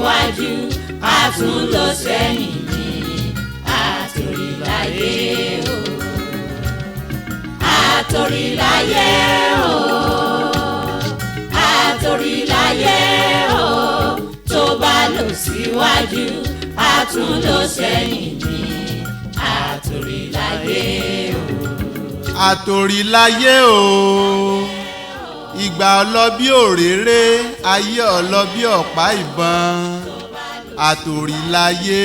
Síwájú, a tún lọ sẹ́yìn ní àtòríláyé o. Àtòríláyé o, àtòríláyé o. Tó bá lọ síwájú, a tún lọ sẹ́yìn ní àtòríláyé o. Àtòríláyé o, ìgbà ọlọ́bí òréré, ayé ọlọ́bí ọ̀pá ìbọn. Àtòríláyé,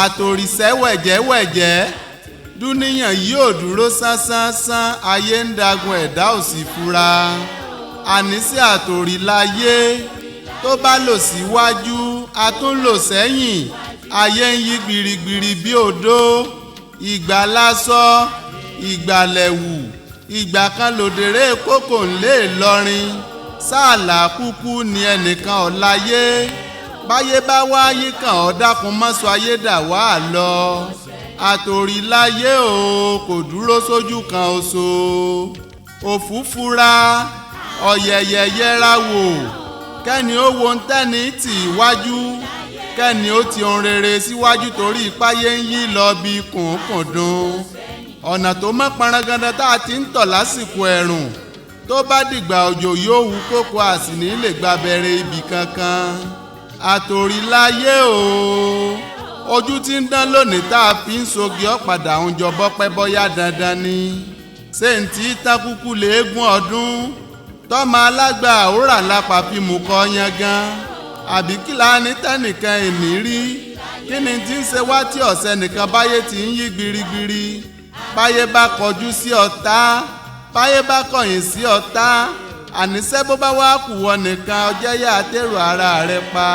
àtòrísẹ́ wẹ̀jẹ́wẹ̀jẹ́, dúníyàn yóò dúró sánsánsánsán, ayé ń dagun, ẹ̀dá ò sì fura. Àníṣe àtòríláyé, tó bá lò síwájú, a tún lò sẹ́yìn, ayé ń yí gbirigbiri bí odó. Ìgbà lásọ, ìgbà lẹ̀wù, ìgbà kan lòdèrè kókò ńlé Ìlọrin sáàlà kúkú ni ẹnìkan ọ̀láyé. Báyé bá wáyé kàn ọ́, dákun mọ́sọ ayé dà wá lọ. Àtòríláyé o, kò dúró sójú kan oṣù. Òfúfura ọ̀yẹ̀yẹ̀ yẹra wò, kẹ́ni ó wo ń tẹ́ni tì wájú, kẹ́ni ó ti ohun rere síwájú, torí ìpáyé ń yí lọ bí kùnkùndùn. Ọ̀nà tó mọ́ parangandan tá a ti ń tọ̀ lásìkò ẹ̀rùn, tó bá dìgbà òjò yóò hu kókó, àsìní lè gba bẹ̀rẹ̀ ibì kankan. Àtòríláyé o, ojú tí ń dán lónìí tá a fi ń sogi ọ̀padà ń jọ bọ́pẹ́ bọ́yá dandan ni. Ṣé ń tí tákúkú léegun ọdún tọ́mọ alágbà àwòrán lápá fi mú kọ́ yangan, àbí kí la ní tẹ́nìkan èní rí? Kí ni tí ń ṣe wá tí ọ̀sẹ̀ nìkan báyé ti ń yí gbirigbiri? Báyé bá kọjú sí ọ̀tá, báyé bá kọ̀yìn sí ọ̀tá, àníṣe bó bá wá kù wọ nìkan, ọjẹ́ yá àtẹ̀rù ara rẹ pa.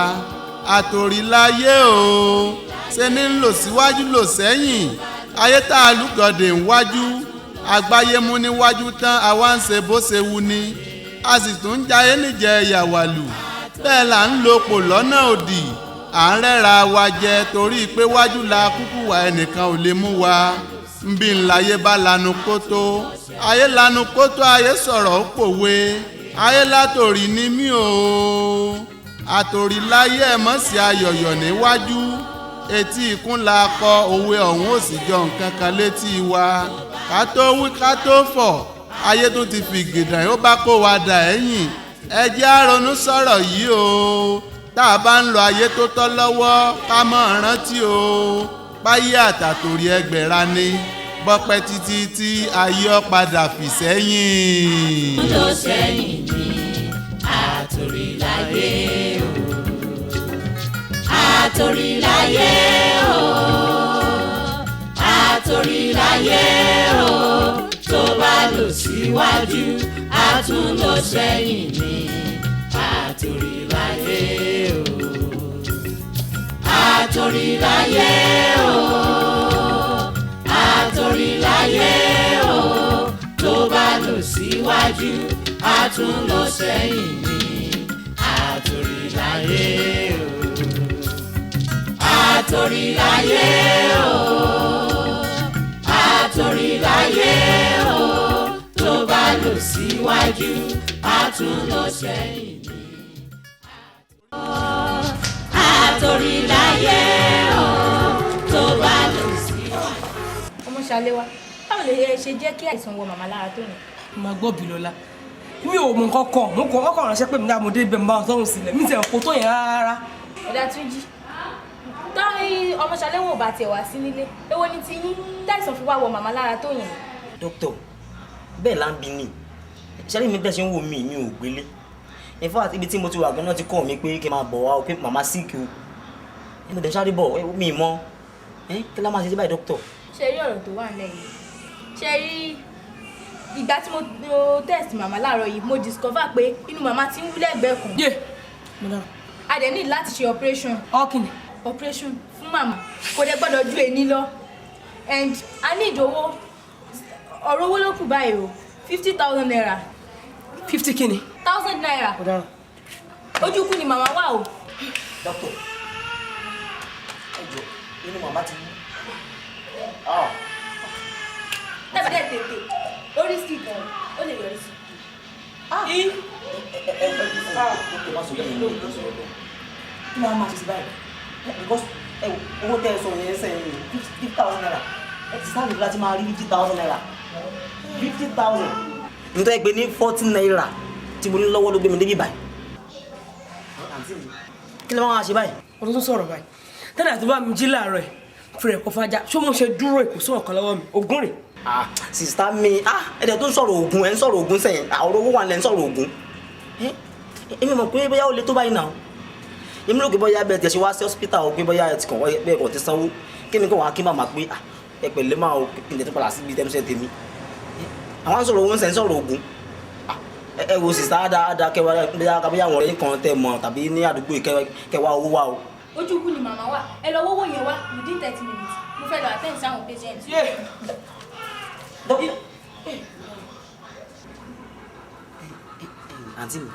Àtòríláyé o, ṣe ní ń lò síwájú lò sẹ́yìn, ayé tá a lùgọ̀dẹ̀ ń wájú, àgbáyé mú níwájú tán, àwa ń ṣe bó ṣe wu ni, a sì tún ń jayé níjẹ yàwàlù. Bẹ́ẹ̀ là ń lo pò lọ́nà òdì, à ń rẹ́ra wa jẹ torí pé wájú la kúkú wà, ẹnìkan ò lè mú wa. Nbí ńláyé bá lanu kótó, ayé lanu kótó, ayé sọ̀rọ̀ ó pòwe, ayé látòrí ní mí o. Àtòríláyé, ẹ̀ mọ̀ sí ayọ̀yọ̀ níwájú, etí ikún la kọ òwe ọ̀hún, ò sì jọ nǹkan kan létí wa. Ká tó wí ká tó fọ̀, ayé tó ti fi gìdàn ó bá kó wa dà ẹ̀yìn. Ẹ jẹ́ á ronú sọ̀rọ̀ yìí o. Tá a bá ń lo ayé tó tọ́ lọ́wọ́, ká mọ̀ rántí o, páyé àtàtòrí ẹgbẹ̀ra ni, bọ́pẹ́ títí tí ayé ọ padà fì sẹ́yìn. Lọ sẹ́yìn ní àtòríláyé o, àtòríláyé o, àtòríláyé o. Tó bá lọ síwájú, a tún lọ sẹ́yìn ní àtòríláyé o, àtòríláyé o, àtòríláyé o. Tó bá lọ síwájú, a tún lọ sẹ́yìn ní àtòríláyé o, àtòríláyé o, àtòríláyé o. Tó bá lọ síwájú, a tún lọ sẹ́yìn ní àtòríláyé o. Tó bá lọ síwájú. Ọmọ Ṣaléwá, báwo lè ṣe jẹ́ kí àìsàn wọ màmá lára tó yẹn? Máa gbọ́ Bílọ́lá, mi ò mọ nǹkan kan. Mo kàn ọkàn ránṣẹ́ pé mi náà mo dé ibẹ̀, mo bá wọn sọ́run sílẹ̀, mi tẹ̀ kó tó yẹn rárá. Ọ̀dà Túnjí, táwọn ọmọ Ṣaléwá ò bá tiẹ̀ wá sí nílé, èwo ni ti yín táìsàn fi wá wọ màmá lára tó yẹn? Dókítà, bẹ́ẹ̀ là ń bi ní ṣẹ́rí mi. Bẹ́ẹ̀ ṣe ń wò mí, mi ò gbélé. In fact, ibi tí mo ti wà gan-an ti kọ́ mi pé kí n máa bọ̀ wá o, pé màmá sick o. Mo dẹ̀ sáré bọ̀, mi mọ́ kí lá máa ṣe sí báyìí, dókítà? Ṣe rí ọ̀rọ̀ tó wà nílẹ̀ yìí, ṣe rí ìgbà tí mo test màmá láàárọ̀ yìí, mo discover pé inú màmá ti ń wú lẹ́gbẹ̀ẹ́ kan. Yé, mo dára. A dẹ̀ ní láti ṣe operation. Ọkìnì. Operation fún màmá kò dẹ̀ gbọ́dọ̀ ju èní lọ, and a ní ìdówó. Ọ̀rọ̀ owó ló kù báyìí o, ₦50,000. 50 kìíní? Thousand naira. Mo dára. Ojú kú ni màmá wà o. Dókítà, ẹ jọ, inú màmá ti wú. Ah. Tẹ́bí dẹ̀ tètè, ó risky gan, ó lè yọrí sí. Ẹ ẹ ẹ, dókítà, má sọ bẹ́ẹ̀ ní ìlú sọ̀rọ̀. Kí ló máa ṣe sí báyìí? Because ẹ owó tẹ́ ẹ sọ yẹn sẹ́yìn, ₦50,000, ẹ ti sáré láti máa rí ₦50,000, 50,000. Nítorí pé ní ₦40 tí mo ní lọ́wọ́ ló gbé mi débi báyìí. Àǹtí mi, kí ló máa ṣe báyìí? Ọdún tó sọ̀rọ̀ báyìí tẹ́lẹ̀ àti bá mi jí láàárọ̀ ẹ̀ fúnra ẹ̀kọ́ fájá, ṣó mo ṣe dúró ìkó sọ̀rọ̀ kan lọ́wọ́ mi, ogún rè. Ah, sister mi, ah, ẹ̀dẹ̀ tó ń sọ̀rọ̀ ògùn, ẹ̀ ń sọ̀rọ̀ ògùn sẹ́yìn, àwọn owó wà lẹ̀ ń sọ̀rọ̀ ògùn. Èmi mọ̀ pé bóyá ó le tó báyìí náà. Èmi rò pé bóyá bẹ́ẹ̀ tẹ̀ ṣe wá sí hospital o, pé bóyá ẹ ti kàn bẹ́ẹ̀ kàn ti sanwó, kí mi kàn wá kí màmá pé ah, ẹ pẹ̀lẹ́ máa o, kí n tẹ̀ tó padà síbi tẹ́mísẹ́ tèmi. Àwọn sọ̀rọ̀ owó ń sẹ̀ ń sọ̀rọ̀ ògùn. Ẹ wo sister, á dáa kẹwàá bóyá bóyá àwọn ọ̀rẹ́ kan tẹ mọ̀ tàbí ní àdúgbò yìí kẹwàá owó wa o. Ojú ikú ni màmá wà. Ẹ lọ wọ́wọ́ yẹn wá within 30 minutes. Mo fẹ́ lọ attend sáwọn patient. Yeah. Àǹtí mi,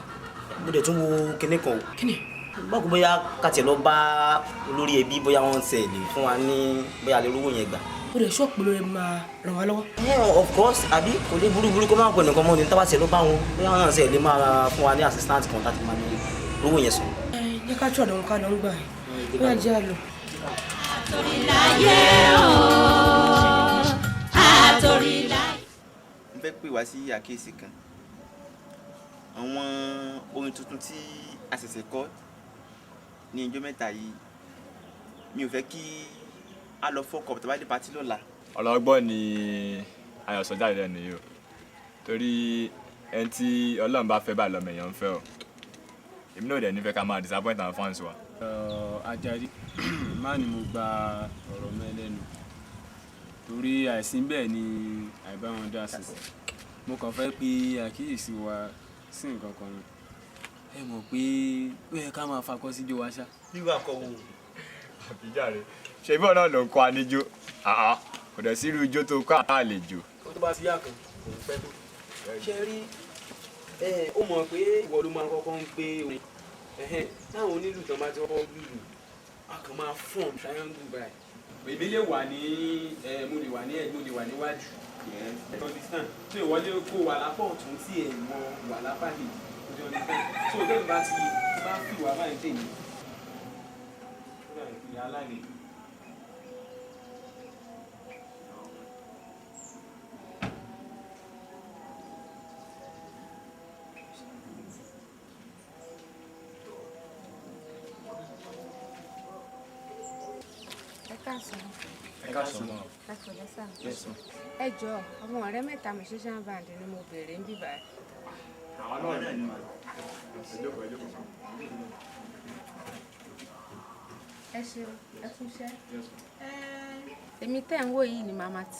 mo dẹ̀ tún wo kinní kan o. Kí ni? Báwo, bóyá ká tiẹ̀ lọ bá olórí ẹbí, bóyá wọ́n tiẹ̀ lè fún wa ní, bóyá lè rówó yẹn gbà. Ó dẹ̀ ṣọ́ọ̀pù lórí máa ràn wá lọ́wọ́. Ẹ of course, àbí kò lè burú burú kó má pè nìkan mọ́ ni tábà tiẹ̀ lọ bá wọn, bóyá wọn náà tiẹ̀ lè máa fún wa ní assistant kan láti máa ní rówó yẹn sùn. Ẹ jẹ́ ká tún ọ̀dọ̀ wọn ká lọ ń gbà ẹ̀ bóyá jẹ́ àlọ́. Àtòríláyé o, àtòríláyé. N fẹ́ pè wá sí àkíyèsí kan. Àwọn orin tuntun tí a ṣẹ̀ṣẹ̀ kọ́ ní ijọ́ mẹ́ta yìí, mi ò fẹ́ kí a lọ fọ́kọ̀ tó bá dé party lọ́la. Ọlọ́gbọ́n ni Ayọ̀ sọ jáde lẹ́nu yìí o, torí ẹni tí Ọlọ́run bá fẹ́ báyìí lọ́mọ èèyàn ń fẹ́ o. Èmi náà dẹ̀ nífẹ̀ẹ́ ká máa disappoint àwọn fans wa. Ajari má ni mo gba ọ̀rọ̀ mọ́ ẹ lẹ́nu, torí àìsí bẹ́ẹ̀ ni àìbá wọn dá sí. Mo kàn fẹ́ pe àkíyèsí wa sí nǹkan kan ni. Ẹ mọ̀ pé ó yẹ ká máa fakọ́ síjó wa ṣá. Wíwá kọ wo? Àbíjàre, ṣe bí ọ̀nà ló ń kọ́ aníjó, kò dẹ̀ sí irú ijó tó kọ́ àlejò. Ó tó bá ti yá kan kò ń pẹ́ tó ṣe rí ẹ. Ó mọ̀ pé ìwọ ló máa kọ́kọ́ ń gbé orin ẹ̀hẹ́n táwọn onílù tán bá ti kọ́kọ́ lùlù, a kàn máa form triangle báyìí. Èmi lè wà ní ẹ, mo lè wà ní ẹ, mo lè wà níwájú, ẹ understand? So ìwọlé kó wà lápá ọ̀tún tí ẹ wọ wà lápá kejì, o ti understand? So tẹ́mi bá ti bá fi wà báyìí tèmi ó dàbí pé alálejò. Ẹ káàsán. Ẹ káàsán mọ́. Ẹ pẹ̀lẹ́ sà. Ẹ jọ̀ọ́, àwọn Ọ̀rẹ́ Mẹ́ta musician band ni mo béèrè ń bíbá. Àwọn náà ní. Ẹ jókòó, ẹ jókòó. Ẹ ṣeun, ẹ kúṣẹ́. Èmi tẹ́ ń wò yìí ni Mama T.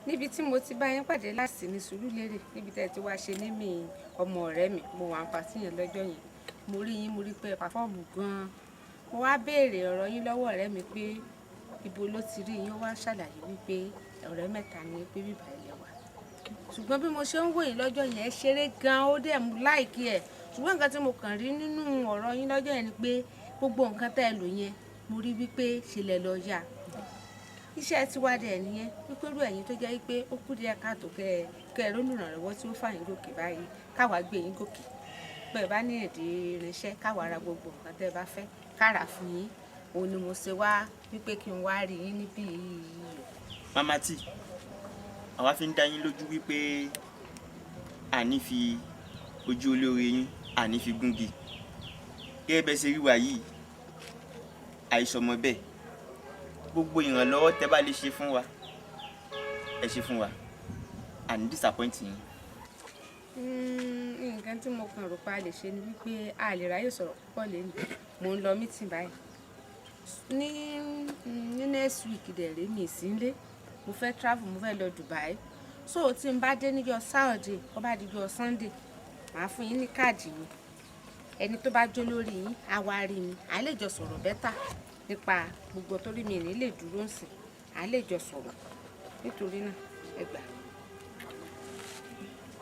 Níbi tí mo ti bá yín pàdé láti ní Sùúrùlérè, níbi tẹ́ ẹ ti wá ṣe nímì ọmọ ọ̀rẹ́ mi, mo wà ń party yẹn lọ́jọ́ yẹn. Mo rí yín, mo rí pé ẹ perform gan-an. Mo wá béèrè ọ̀rọ̀ yín lọ́wọ́ ọ̀rẹ́ mi pé ibo ló ti rí yín. Ó wá ṣàlàyé wípé Ọ̀rẹ́ Mẹ́ta ni, pé bíbá ilẹ̀ wà. Ṣùgbọ́n bí mo ṣe ń wò yín lọ́jọ́ yẹn, ẹ ṣeré gan-an, ó dẹ̀ mú like ẹ̀. Ṣùgbọ́n nǹkan tí mo kàn rí nínú ọ̀rọ̀ yín lọ́jọ́ yẹn ni pé gbogbo nǹkan tẹ́ ẹ lò yẹn, mo rí wípé ṣe lẹ lọ yá. Iṣẹ́ tiwa dẹ̀ nìyẹn, wípé irú ẹ̀yin tó jẹ́ wípé ó kú díẹ̀ káàtó kẹ́ ẹ rólùrànlọ́wọ́ tí ó fà yín gòkè báyìí, káwa gbé yín gòkè. Bẹ́ẹ̀ bá ní èdè irinṣẹ́, káwa ra gbogbo nǹkan tẹ́ ẹ bá fẹ́ kára fún yín. Òun ni mo ṣe wá wípé kí n wá rí yín níbí yìí. Mama T, àwa fi ń dá yín lójú wípé àní fi ojú olóore yín àní fi gúngi. Gẹ́gẹ́ bẹ́ẹ̀ ṣe rí wa yìí, àìsọmọ bẹ́ẹ̀, gbogbo ìrànlọ́wọ́ tẹ́ bá lè ṣe fún wa, ẹ ṣe fún wa, àní disappoint yín. Nǹkan tí mo kàn rò pa lè ṣe ni wípé a lè ráyè sọ̀rọ̀ púpọ̀ lẹ́nu. Mò ń lọ meeting báyìí ní next week. Dẹ̀ rèé, mi sí nílé, mo fẹ́ travel, mo fẹ́ lọ Dubai. So tí n bá dé níjọ́ Saturday, ó bá dijọ́ Sunday, màá fún yín ní káàdì mi. Ẹni tó bá jó lórí yín á wá rí mi, à lè jọ sọ̀rọ̀ better nípa gbogbo, torí mi ní lè dúró nsìn, à lè jọ sọ̀rọ̀. Nítorí náà, ẹ gbà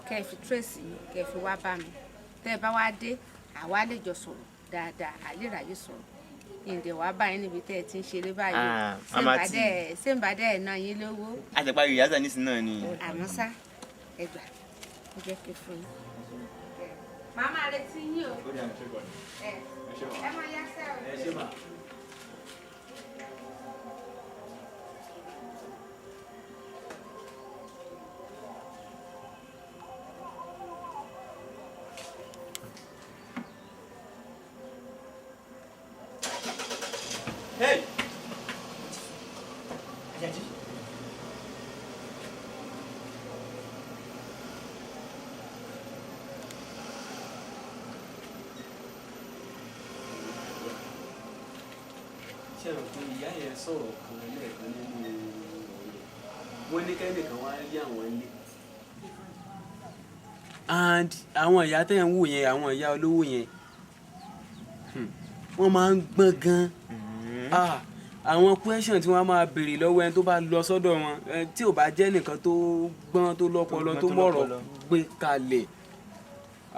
kẹ́ ẹ fi trace mi, kẹ́ ẹ fi wá bá mi. Tẹ́ ẹ bá wá dé, àwa lè jọ sọ̀rọ̀ dáadáa, à lè ráyè sọ̀rọ̀. Ǹdẹ̀ wá báyìí níbi tẹ́ ẹ ti ń ṣeré báyìí. Ah, Mama T. Ṣé ń bá dẹ́ ẹ̀ ná yín lówó? A ti parí rehearsal nísìnyí náà ni. Àmọ́ ṣá, ẹ gbà, ẹ jẹ́ kí n fún yín. Màá máa retí yín o. Ó dà, ẹ ṣé gan ni. Ẹ Ẹ ṣé mà. ẹ máa yá sẹ́ o. Ẹ ṣé mà. Hey! Àjàdí. Ṣé rò pé ìyá yẹn sọ̀rọ̀ kan lẹ́ẹ̀kan nínú ọ̀rọ̀ wọ́n ní kẹ́nìkan wá rí àwọn ilé. And àwọn ìyá tẹ́ ń wò yẹn, àwọn ìyá olówó yẹn, wọ́n máa ń gbọ́n gan. Ah, àwọn question tí wọ́n máa béèrè lọ́wọ́ ẹni tó bá lọ sọ́dọ̀ wọn, tí ò bá jẹ́ nìkan tó gbọ́n, tó lọ́pọlọ, tó mọ̀rọ̀ gbé kalẹ̀,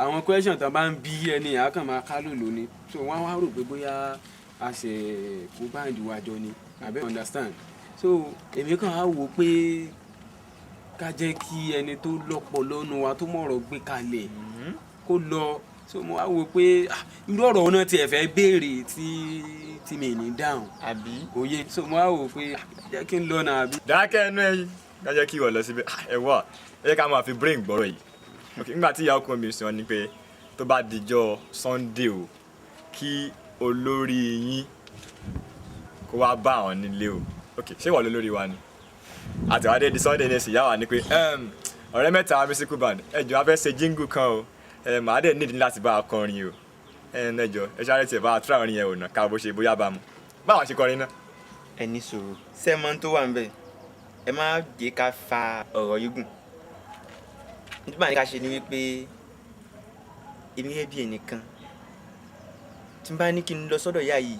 àwọn question tó bá ń bí ẹni yẹn á kàn máa kálò lóní. So wọ́n á wá rò pé bóyá a ṣe kó báńdì wa jọ ni, àbẹ́ understand. So èmi kàn á wò pé ká jẹ́ kí ẹni tó lọ́pọlọ nu wa, tó mọ̀rọ̀ gbé kalẹ̀, kó lọ. So mo wá wò pé, ah, irú ọ̀rọ̀ náà tiẹ̀ fẹ́ béèrè tí mi ní dáhùn. Àbí? Kò yé. So mo wá wò pé, ah, jẹ́ kí n lọ náà, àbí. Dákẹ́ ẹnu ẹ yìí, ká jẹ́ kí ìwọ lọ síbẹ̀. Ah, ẹ wá, ẹ jẹ́ ká máa fi brain gbọ́rọ̀ yìí. Ok, nígbà tí ìyá ọkọ mi sọ ni pé tó bá dijọ́ Sunday o, kí olórí yín kó wá bá àwọn nílé o. Ok, ṣé ìwọ lolórí wa ni? Àtẹ̀wádé di Sunday ní ẹ̀sìn, ìyá wa ni pé ọ̀rẹ́ mẹ́ta musical band, ẹ jọ̀ọ́, a fẹ́ ṣe jingle kan o, ẹ màá dẹ̀ nídìí láti bá a kọrin o, ẹ jọ̀ọ́, ẹ ṣáré tiẹ̀ bá a try orin yẹn ò ná ká bó ṣe bóyá bá mu báwa ṣe kọrin náà. Ẹ ní sùúrù, ṣé ẹ mọ ohun tó wà níbẹ̀? Ẹ má jẹ́ ká fa ọ̀rọ̀ yìí gùn. Nígbà tí ká ṣe ni wípé èmi gẹ́gẹ́ bí ẹnìkan, tí n bá ní kí n lọ sọ́dọ̀ ìyá yìí,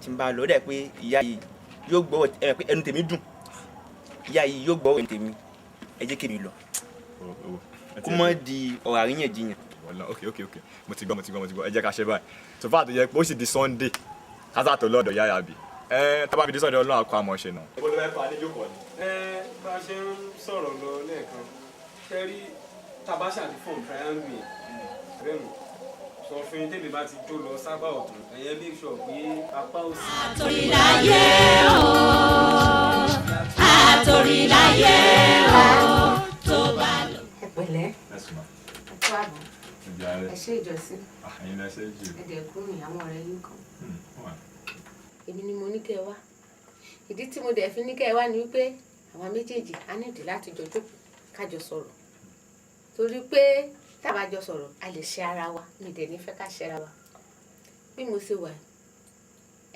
tí n bá lọ, ó dà pé ìyá yìí yóò gbọ́ ẹ pé ẹnu tèmi dùn, ìyá yìí yóò gbọ́ ẹnu tèmi. Ẹ jẹ́ kí èmi lọ kó má di ọ̀rọ̀ àríyànjiyàn. Wọ́lá, ok, mo ti gbọ́, mo ti gbọ́, mo ti gbọ́. Ẹ jẹ́ ká ṣe báyìí. So far tó yẹ pé ó sì di Sunday kásá tó lọ́dọ̀ yáyà bí ẹ tá bá fi di Sunday, Ọlọ́run àkọ́ àmọ́ ṣe náà. Ó ló fẹ́ fa níjókòó ni. Ẹ bá a ṣe ń sọ̀rọ̀ lọ lẹ́ẹ̀kan, ṣe rí tabasha àti form triangle yẹn bẹ́ẹ̀ mọ̀ sọ fún yín, tèmi bá ti jó lọ sápá ọ̀tún, ẹ̀yẹn make sure pé apá òsì. Àtòríláyé o, àtòríláyé o, tó bá lọ. Ẹ pẹ̀lẹ́. Ẹ sùn ma. Ẹ kú àbọ̀. Ìjà rẹ. Ẹ ṣe ìjọsìn. Ẹ̀yin lẹ ṣe jù. Ẹ dẹ̀ kú mi, àwọn ọ̀rẹ́ yín kan. Wà. Èmi ni mo ní kẹ́ ẹ wá. Ìdí tí mo dẹ̀ fi ní kẹ́ ẹ wá ni wípé àwa méjèèjì á nídìí láti jọ jókòó kájọ sọ̀rọ̀, torí pé tábà jọ sọ̀rọ̀, a lè ṣe ara wa. Mi dẹ̀ ní fẹ́ ká ṣe ara wa. Bí mo ṣe wà,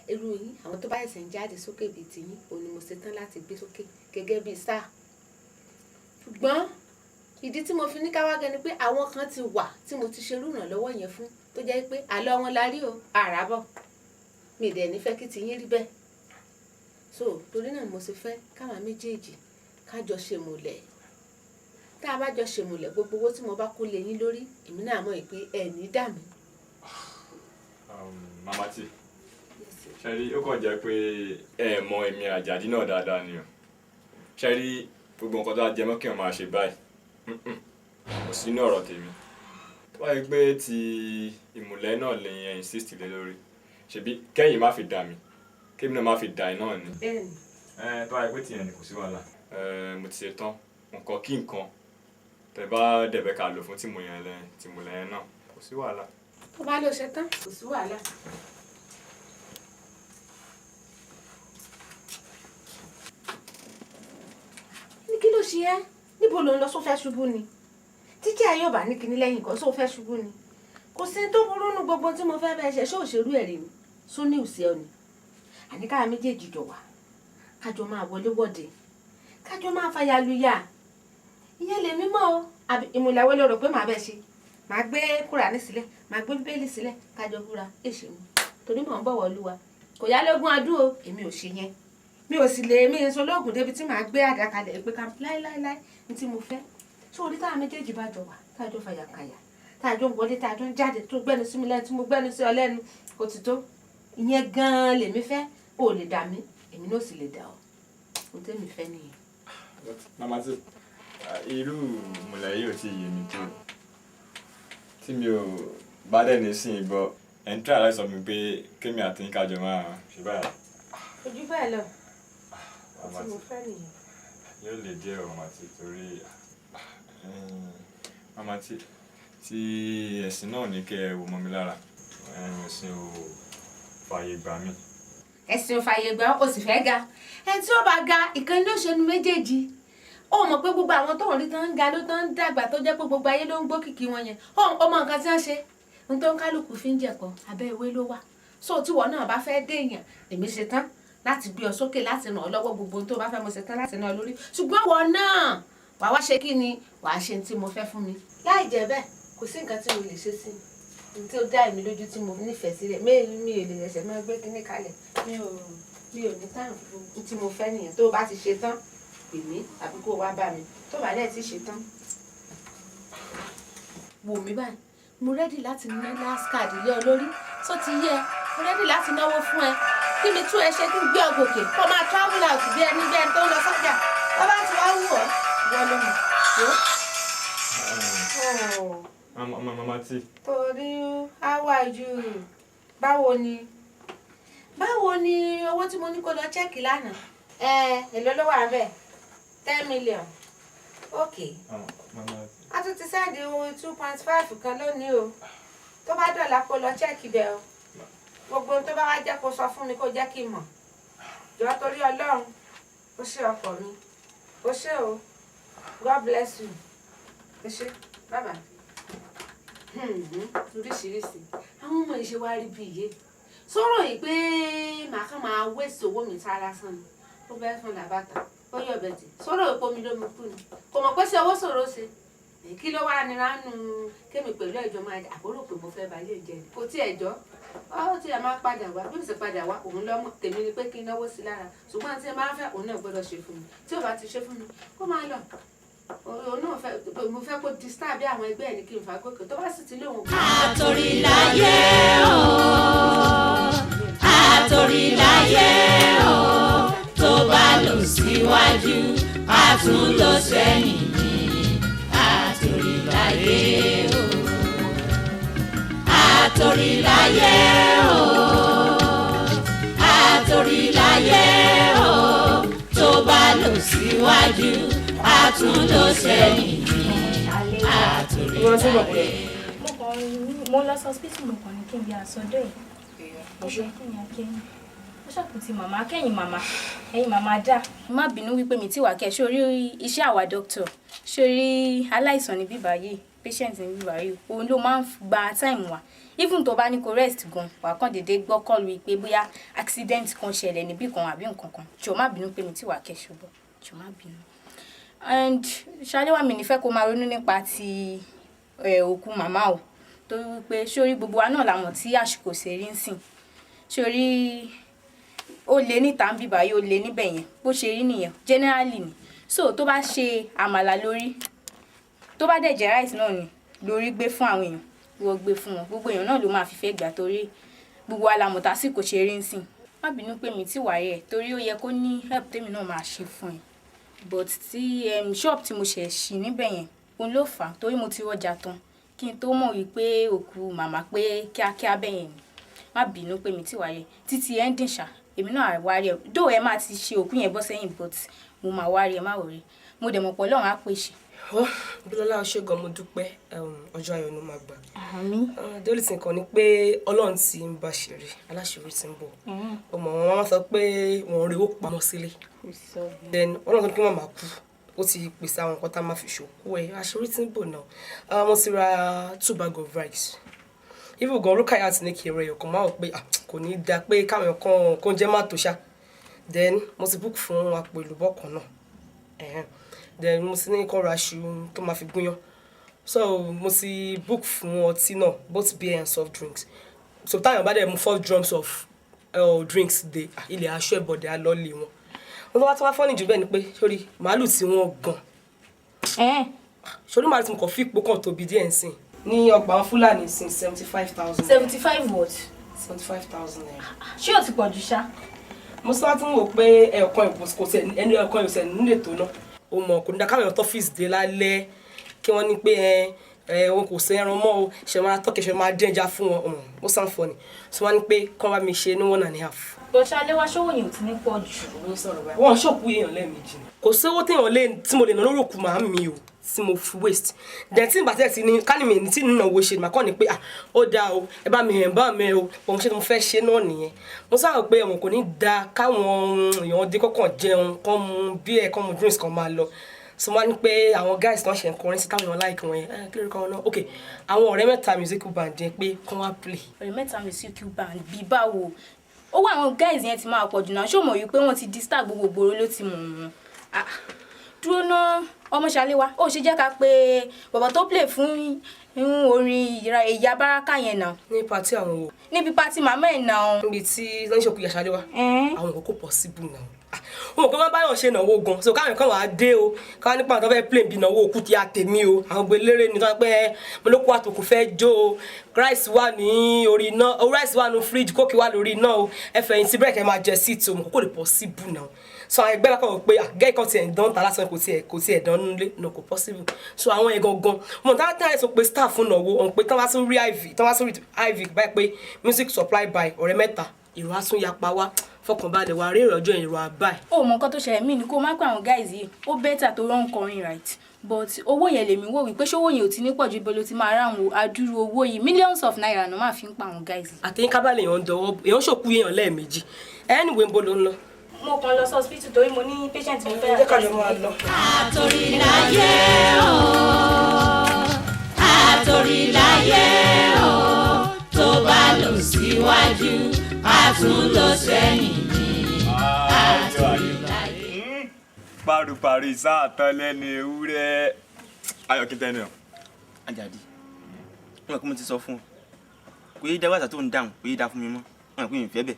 irú yín, àwọn tó bá ṣẹ̀ṣẹ̀ ń jáde sókè bíi tiyín, òun ni mo ṣe tán láti gbé sókè gẹ́gẹ́ bíi sáà. Ṣùgbọ́n ìdí tí mo fi ní ká wá gan ni pé àwọn kan ti wà tí mo ti ṣerú ìrànlọ́wọ́ yẹn fún, tó jẹ́ pé àlọ́ wọn la rí o, àràbọ̀. Mi dẹ̀ ní fẹ́ kí tiyín rí bẹ́ẹ̀. So torí náà mo ṣe fẹ́ káwa méjèèjì ká jọ ṣe mùlẹ̀. Tá a bá jọ ṣe mùlẹ̀, gbogbo owó tí mo bá kó lé yín lórí, èmi náà mọ̀ pé ẹ̀ ní dà mí. Mama T, ṣe rí, ó kàn jẹ́ pé ẹ mọ èmi Àjàdí náà dáadáa ni o. Ṣe rí gbogbo nǹkan tó bá jẹ mọ́ kí wọ́n máa ṣe báyìí, kò sí ní ọ̀rọ̀ tèmi. Tó bá yẹ pé ti ìmùlẹ̀ náà lè yẹn insist lé lórí, ṣebí kẹ́yìn má fi dà mí, kémi náà má fi dà ẹ̀ náà ni. Bẹ́ẹ̀ni. Ẹ tó bá yẹ pé tìyẹn ni, kò sí wàhálà. Ẹ mo ti ṣe tán, nǹkan kí nǹkan tẹ bá dẹ̀bẹ̀ ká lò fún tìmùlẹ̀ yẹn náà, kò sí wàhálà. Tó bá lọ ṣe tán, kò sí wàhálà. Ní kí ló ṣe ẹ́? Níbo ló ń lọ? Só fẹ́ ṣubú ni? Títí ayé ọba ní kinní lẹ́yìn kan, só fẹ́ ṣubú ni? Kò sí tó burú nu gbogbo tí mo fẹ́ bẹ́ẹ̀ ṣe. Ṣé òṣèlú ẹ̀ rí mi só ní òsì ọ ni? Àní káwa méjèèjì jọ wà, kájọ máa wọlé wọ́de, kájọ máa fàyà luya. Ìyẹn lèmi mọ́ o. Àbí ìmùlẹ̀wé ló rò pé màá bẹ́ẹ̀ ṣe? Màá gbé Kúránì sílẹ̀, màá gbé Bíbélì sílẹ̀, kájọ búra èṣe mi, torí mò ń bọ̀wọ̀ Olúwa. Kò yá lógún ọdún o, èmi ò ṣe yẹn. Mi ò sì lè mí sọ lóògùn débi tí màá gbé àdá kalẹ̀ pé ká láéláéláé. Ní tí mo fẹ́ tó orí táwọn méjèèjì bá jọ wà, táàjọ fàyàkàyà, táàjọ ń wọlé, táàjọ ń jáde, tó gbẹ́nu sí mi lẹ́nu, tí mo gbẹ́nu sí ọ lẹ́nu, ó ti tó. Ìyẹn gan-an lèmi fẹ́. O lè dà mí, èmi náà sì lè dà ọ́. Ohun tẹ́mi fẹ́ nìyẹn. Mama T, irú ìmùlẹ̀ yìí ò tí ì yé mi tó. Tí mi ò bá dẹ̀ ní sìn gbọ́, ẹ̀ ń try láti sọ mi pé kémi àti yín kájọ máa ṣe báyìí. Ojú bẹ́ẹ̀ lọ. Màmá Tí mo T, fẹ́ nìyẹn. yóò lè díẹ̀ o, Màmá T, torí Màmá T, tí ẹ̀sìn náà ní kẹ́ ẹ wò mọ́ mi lára, ẹ̀sìn ò fààyè gbà mí. Ẹ̀sìn ò fààyè gbà, ó sì fẹ́ ga. Ẹni tí ó bá ga, ìkan ló ṣẹnu méjèèjì. Ó mọ̀ pé gbogbo àwọn tó ń rí tán ń ga ló tán ń dàgbà, tó jẹ́ pé gbogbo ayé ló ń gbó kìkì wọn yẹn, ó mọ nǹkan tí wọ́n ṣe. Ohun tó ń kálukú fi ń jẹ̀kọ abẹ́ ìwé ló wà. So tíwọ náà bá fẹ́ déèyàn, èmi ṣe tán láti gbé ọ sókè, láti ràn ọ́ lọ́wọ́. Gbogbo ohun tó bá fẹ́, mo ṣe tán láti ràn ọ́ lórí. Ṣùgbọ́n ìwọ náà wàá wá ṣe kí ni wàá ṣe tí mo fẹ́ fún mi. Láì jẹ́ bẹ́ẹ̀, kò sí nǹkan tí mo lè ṣe sí i tí ó dá èmi lójú tí mo nífẹ̀ẹ́ sílẹ̀. Mi ò lè ṣẹ̀ṣẹ̀ máa gbé kíní kalẹ̀. Mi ò ní time fún tí mo fẹ́ nìyẹn. Tó o bá ti ṣe tán, pè mí àbí kó o wá bá mi. Tó o bá dẹ̀ ti ṣe tán, wò mí báyìí, mo ready láti ná last card lé ọ lórí. Tó ti yẹ, mo ready láti náwó fún ẹ, kí mi tún ẹ ṣe, kí n gbé ọ gòkè, kó máa travel out bí ẹni tó ń lọ sọ́jà. Tó bá ti wá wù ọ́, wọ́n ló mọ̀. Wò ó. Màmá T. Torí, how are you? Báwo ni? Báwo ni owó tí mo ní kó lọ check lánàá? Ẹ èló ló wà bẹ́ẹ̀? 10 million. Ok. Màmá. A tún ti send owó 2.5 kan lónìí o. Tó bá dọ̀la, kó lọ check bẹ́ẹ̀ o. Gbogbo ohun tó bá wá jẹ́, kó sọ fún mi, kó jẹ́ kí n mọ̀. Jọ̀ọ́, torí Ọlọ́run, ó ṣe ọkọ mi. Ó ṣe o. God bless you. Ó ṣe. Bye bye. Oríṣiríṣi àwọn ọmọ ìṣe wa rí bí iye sọ̀rọ̀ yìí pé màá kàn máa wéṣì owó mi sára lásán ni. Ó bẹ́ẹ̀ fún làbàtà, ó yọ̀ bẹ̀tì sọ̀rọ̀ èpo mi ló mi kú ni. Kò mọ̀ pé ṣé owó ṣòro ṣe. Kí ló wá nira nù kémi pẹ̀lú ẹ̀jọ̀ máa jẹ àbúrò pé mo fẹ́ balẹ̀ jẹ ni. Kò tí ẹ̀jọ́ ó tí ẹ máa padà wá bí ó sì padà wá, òun lọ́mọ tèmi ni pé kí n náwó sí lára. Ṣùgbọ́n tí ẹ máa ń fẹ́, òun náà gbọ́dọ̀ ṣe fún mi. Tí ò bá ti ṣe fún mi, kó máa lọ. Òun náà fẹ́, mo fẹ́ kó disturb bí àwọn ẹgbẹ́ ẹ̀ ní kí n fà gòkè. Tó bá sì ti lóun. Àtòríláyé o, àtòríláyé o, tó bá lọ síwájú, a tún lọ sẹ́yìn ní. Àtòríláyé o, àtòríláyé o, àtòríláyé o, tó bá lọ síwájú, a tún lọ sẹ́yìn ní. Àtòríláyé. Mo kàn mo lọ sí hospital, mo kàn ní kí n bí àsọdọ̀ ẹ̀. Ó yẹ kí n yà kẹ́yìn ó ṣàkùtì màmá kẹ́yìn, màmá ẹ̀yìn, màmá dá. Má bínú wípé mi ti wà kẹ́. Sórí iṣẹ́ àwa doctor, sórí aláìsàn ní bíbá yìí, patient ní bíbá yìí, òun ló máa ń gba time wa. Even tó bá ní kó rest gan, wà á kàn déédéé gbọ́ call wípé bóyá accident kan ṣẹlẹ̀ níbì kan àbí nǹkan kan. Jọ̀ọ́, má bínú pé mi ti wà kẹ́, ṣùgbọ́n jọ̀ọ́, má bínú. And Ṣaléwá, mi nífẹ̀ẹ́ kó máa ronú nípa ti òkú màmá o, torí wípé sórí gbogbo wa náà la mọ̀ tí àsìkò ṣe rí ń sìn. Sórí ó lé níta ń bíbá yìí, ó lé níbẹ̀ yẹn, bó ṣe rí nìyẹn generally ni. So tó bá ṣe àmàlà lórí, tó bá dẹ̀ jẹ́ rice náà ni lórí gbé fún àwọn èèyàn, wọ́n gbé fún wọn, gbogbo èèyàn náà ló máa fìfẹ́ gbà, torí gbogbo wa la mọ̀ tásìkò ṣe rí ń sìn. Má bínú pé mi ti wà rẹ̀, torí ó yẹ kó ní help tèmi náà máa ṣe fún ẹ, but tí shop tí mo ṣẹ̀ ṣí níbẹ̀ yẹn, òun ló fà á, torí mo ti rọjà tán kí n tó mọ̀ wípé òkú màmá pé kíákíá bẹ́yẹn ni. Má bínú pé mi ti wà rẹ̀ títí ending ṣá, èmi náà wá rí ẹ dó. Ẹ máa ti ṣe òkú yẹn bọ́ sẹ́yìn, but mo máa wá rí ẹ, má wọrí. Mo dẹ̀ mọ̀ pé Ọlọ́run á pèsè. Ó Bílọ́lá, ṣé gan, mo dúpẹ́. Ọjọ́ ayọ̀ ló máa gbà. Àmín. The only thing kan ni pé Ọlọ́run ti ń bá ṣeré, aláṣìírí ti ń bọ̀. Ọmọ wọn máa sọ pé wọ́n rí owó pamọ́ sílé, then Ọlọ́run tó ní kí wọ́n máa kú, ó ti pèsè àwọn nǹkan tá a máa fi ṣòkú ẹ̀. Àṣírí ti ń bò náà. Mo ti ra two bag of rice. Even gan, Rukayat ní kí n rẹ ẹyọkan, máa wò pé kò ní í da pé káwọn kan kó jẹ́ má tó ṣá. Then mo ti book fún àpò èlùbọ́ kan náà. Then mo ti ní kó ra iṣu tó máa fi gúnyán. So mo ti book fún ọtí náà, both beer and soft drinks. So táwọn bá dẹ̀ mu four drums of drinks dé ilẹ̀, aṣọ ìbọ̀dẹ̀ á lọ lé wọn. Wọ́n tó wá tó wá funny jù bẹ́ẹ̀ ni pé sórí màálù tí wọ́n gan, sórí màálù tí mo kàn fi ipò kan tóbi díẹ̀ ń sìn ní ọgbà àwọn Fúlàní sin, 75,000. 75 what? ₦75,000. Ṣé o ti pọ̀ jù ṣá? Mo sọ tún wò pé ẹ̀ẹ̀kan ìbò kò tẹ̀ ẹni ẹ̀ẹ̀kan ìbò tẹ̀ nílé tó ná. O mọ̀, kò ní dá káwọn èèyàn tọ́fíìsì dé lálẹ́ kí wọ́n ní pé ẹ Ẹ wọn kò sí ẹran mọ́ o, ṣe máa tọ́kẹ̀, ṣe máa dín ẹja fún wọn. Ó sound funny, so wọ́n ní pé kán bá mi ṣe ní 1.5. Bọ̀ṣà léwá, ṣówó yẹn ò ti ní pọ̀ jù? Wọ́n ṣòkú èèyàn lẹ́ẹ̀mejì ni. Kò sówó téèyàn lè tí mo lè ná lórí òkú màá mi o tí mo fi waste. Then tí n bá tẹ̀ sí ní kálí mi tí nínú owó ṣe, màá kọ́ ni pé, ah, ó dáa o, ẹ bá mi hẹ̀ bá mi o. Òun ṣe tí mo fẹ́ ṣe náà nìyẹn. Mo sábà pé ẹ̀wọ̀n kò ní da káwọn èèyàn dé kọ́kàn jẹun, kán mu beer, kán mu drinks, kán máa lọ. So wọ́n á ní pé àwọn guys náà ṣe ń kọrin sí táwọn èèyàn like wọn yẹn, kí lóorúkọ wọn náà? Ok, àwọn Ọ̀rẹ́ Mẹ́ta Musical Band yẹn, pé kán wá play. Ọ̀rẹ́ Mẹ́ta Musical Band bí báwo? Owó àwọn guys yẹn ti máa pọ̀ jù náà. Ṣó mọ̀ wípé wọ́n ti di star, gbogbo gbòòrò ló ti mọ̀ wọ́n? Ah, dúró ná, ọmọ Ṣàléwá, ó ṣe jẹ́ ká pé bọ̀bọ̀ tó play fún orin ìyá Báràkà yẹn náà. Ní party àwọn wo? Níbi party màmá ẹ̀ náà. Níbi tí lọ́n ṣe òkú ìyá Ṣàléwá. Àwọn nǹkan kò possible náà. Wọn kò máa báyọ̀ ṣe ìnáwó gan, so káwọn kan wàá dé o, káwọn nípa àwọn tó fẹ́ play bí ìnáwó òkú ti àtẹ̀mí o, àwọn gbélére ní tó wọ́n pẹ́ mo ló kó àtòkù fẹ́ jó o, rice wà ní orí iná o, rice wà ní fridge, Coke wà lórí iná o, ẹ fẹ̀yìntì bírẹ̀kì, ẹ máa jẹ síìtì o, mo kò lè possible náà. So àwọn ẹgbẹ́ bá kọ̀ pé àgẹ́ ìkan tiẹ̀ ń dán ta lásán, kò tiẹ̀ dán nílé no, kò possible. So àwọn yẹn gangan mo tá tá ẹ̀ sọ pé staff fún ìnáwó ọ̀hún pé tán wá tún rí iv, tán wá tún rí iv báyìí pé music supply by Ọ̀rẹ́ Mẹ́ta, èrò á tún yapa wá. Fọkànbalẹ̀, wà rí èrò ọjọ́ èrò àbá ẹ̀. Ó mọ nǹkan tó ṣẹlẹ̀ mí ni kó má pẹ́ àwọn guys yìí, ó better tó rán kọrin, right? But owó yẹn lèmi wò wípé ṣówó yẹn ò ti ní pọ̀ ju. Ibo ló ti máa rà àwọn adúrú owó yìí? Millions of naira ló máa fi ń pa àwọn guys yìí. Àtẹ̀yìn kábàlẹ̀, èèyàn ń dọwọ́, èèyàn ṣòkú èèyàn lẹ́ẹ̀mejì. Anyway, ń bo ló ń lọ? Mo kàn lọ sí hospital torí mo ní patient mo fẹ́. Jẹ́ ká jọ máa lọ. Àtòríláyé o, àtòríláyé o, tó bá lọ síwájú, a tún lọ sẹ́yìn ní àtòríláyé. Paru-paru ìsáàtàn lẹ́nu ewúrẹ́. Ayọ̀, kí tẹnu ẹ̀. Àjàdí, wọn kò mo ti sọ fún ọ kò yé dáwọ́ àtà tó ń dáhùn, kò yé dá fún mi mọ́. Wọn kò yín fẹ́ bẹ̀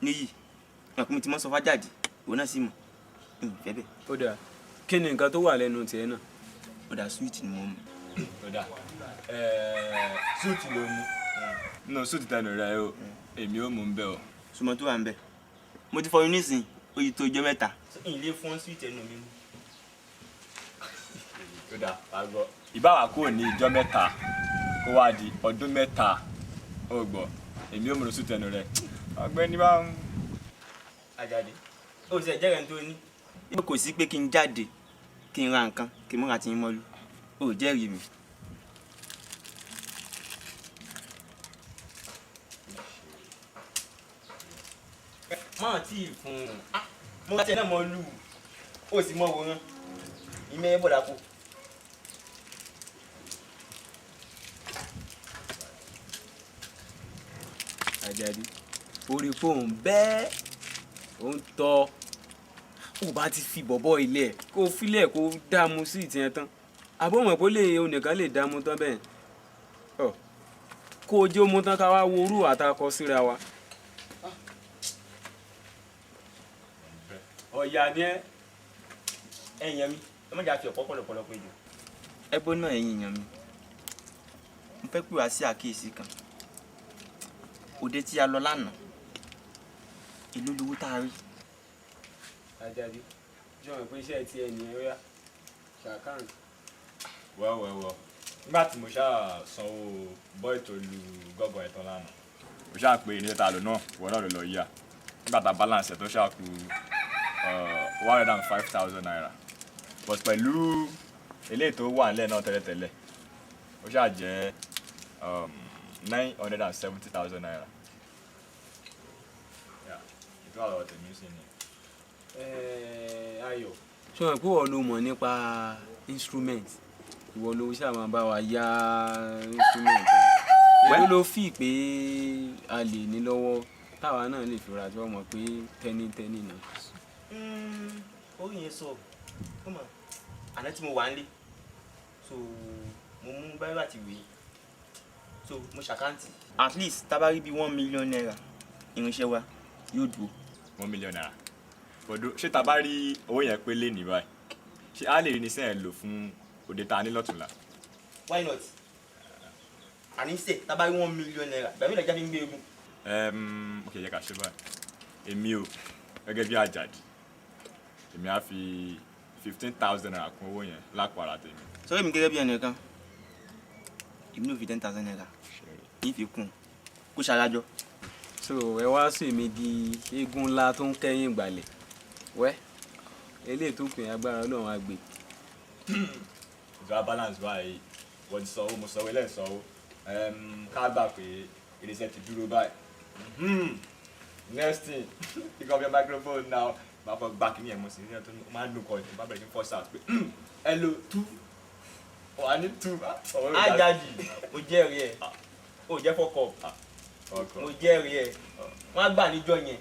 níyì, wọn kò mo ti mọ́ sọ fájàdí, ìwọ náà sì mọ̀ yín fẹ́ bẹ̀. Ó dáa, kí ni nǹkan tó wà lẹ́nu tiẹ̀ náà? Ó dáa, sweet ni mo mú. Ó dáa, sweet ló mú nínú sweet tẹnu rẹ o, èmi ò mú un bẹ́ẹ̀ o. Sùmọ́ tó wà ń bẹ̀, mo ti fọyín nísìnyí, ó yí tó ijọ́ 3. Ìlé fún sweet ẹnu mi mú. Ó dáa, wàá gbọ́. Ìbáwá kúrò ní ìjọ 3 kó wá di ọdún 3, ó gbọ́, èmi ò mú un sweet ẹnu rẹ, ọ̀gbẹ́ni bá ń. Àjàdí, ó sì ẹ̀jẹ̀ rẹ̀ ń tó ní. Kò sí pé kí n jáde kí n ra nǹkan kí n múra tí ń mọ́lú, ó jẹ́rìí mi. Máa tí ì fún un, mo bá tiẹ̀ náà mọ́ lù ú, ó sì mọ́ wòran ìmẹ̀ ẹ̀ bọ̀dà kù. Àjàdí, orí fóun bẹ́ẹ̀ ó ń tọ́, ó bá ti fi bọ̀bọ̀ ilé ẹ̀ kó filẹ̀ kó dààmú sí ìtìyẹn tán, àbọ̀ mọ̀ pé lè onìkan lè dààmú tán bẹ́ẹ̀ ọ kó o jẹ́ ó mú tán, ká wá wo orú àtakọ síra wa. Ọ̀yà ni ẹ́. Ẹ̀yin èèyàn mi, ẹ má jà fi ọ̀pọ̀ pọ̀lọpọ̀lọ pé jù. Ẹ gbọ́ náà, ẹ̀yin èèyàn mi, mo fẹ́ pè wá sí àkíyèsí kan. Òde tí a lọ lánàá, èló lowó tá a rí? Àjàdí, jọ̀wọ́n pé iṣẹ́ tiẹ̀ nìyẹn, ó yá, ṣàkáǹtì. Wẹ́wẹ́wẹ́, nígbà tí mo ṣáà sanwó bọ́ì tó lu gọ́gọ́ ẹ̀ tán lánàá, mo ṣáà pé ní ta lò náà, ìwọ náà ló lọ yíyà. Nígbà tá a balance ẹ̀ tó ṣáà kù ₦105,000, but pẹ̀lú eléyìí tó wà nílẹ̀ náà tẹ́lẹ̀tẹ́lẹ̀, ó ṣáà jẹ́ ₦970,000. Ètò àlọ́ tèmi sí ni. Ayọ̀, ṣé wọn pé ìwọ ló mọ̀ nípa instrument, ìwọ ló ṣáà máa bá wa yá instrument. Èló ló fi pé a lè ní lọ́wọ́ táwa náà lè fi ra, tí wọ́n mọ̀ pé tẹ́nítẹ́ní náà? Orí yẹn sọ ó mà àná tí mo wà nílé, so mo mú báyìí àti ìwé, so mo ṣàkáǹtì. At least tá a bá rí bíi ₦1 million, irinṣẹ́ wa yóò dúró. ₦1 million bọ̀dọ̀, ṣé ta bá rí owó yẹn pé lé ní báyìí, ṣé a lè rí ní sẹ́yìn lò fún òde ta ní lọ́tùnla? Why not? Àní sè tá a bá rí ₦1 million, ìgbà mi lè jáde ń gbé egun. Ok, yẹ ká ṣe báyìí. Èmi o, gẹ́gẹ́ bí Àjàdí, èmi á fi ₦15,000 kún owó yẹn lápò ara tèmi. Sọ́rí mi, gẹ́gẹ́ bí ẹnìkan, Èmi náà fi ₦10,000 yín fi kún un kó ṣarajọ. So ẹ wá sọ èmi di eégún ńlá tó ń kẹ́yìn ìgbàlẹ̀ wẹ́ eléyìí tó pè é, agbára Ọlọ́run á gbé. Ìjọba balance báyìí, wọ́n ti sanwó, mo sanwó, ilé ìsanwó, ká gbà pé iléeṣẹ́ ti dúró báyìí. Next thing, pick up your microphone now. Máa fọ gbá kínní ẹ̀ mọ̀ sí ní ẹ̀ tó máa ń dùn kọ́ ẹ̀, bá bẹ̀rẹ̀ sí force out pé hello two wà ní two. Ajaji, mo jẹ́rìí ẹ̀, o jẹ́ fọkọ̀, mo jẹ́rìí ẹ̀, wọ́n á gbà níjọ́ yẹn.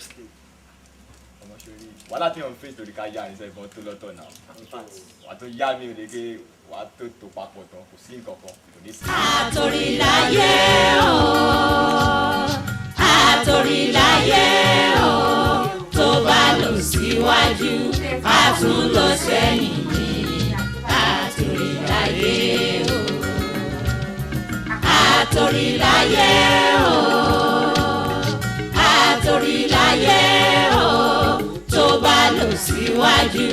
Ọmọ sori, wàhálà tí yàn ń face lórí ká yá àníṣe ìbọn tó lọ́tọ̀ náà, wà á tó yá mi ò lè gé, wà á tó tó papọ̀ tán, kò sí nǹkan kan, kò ní sí. Àtòríláyé o, àtòríláyé o, tó bá lọ síwájú, a tún lọ sẹ́yìn ní. Àtòríláyé o, àtòríláyé o, àtòríláyé o, tó bá lọ síwájú,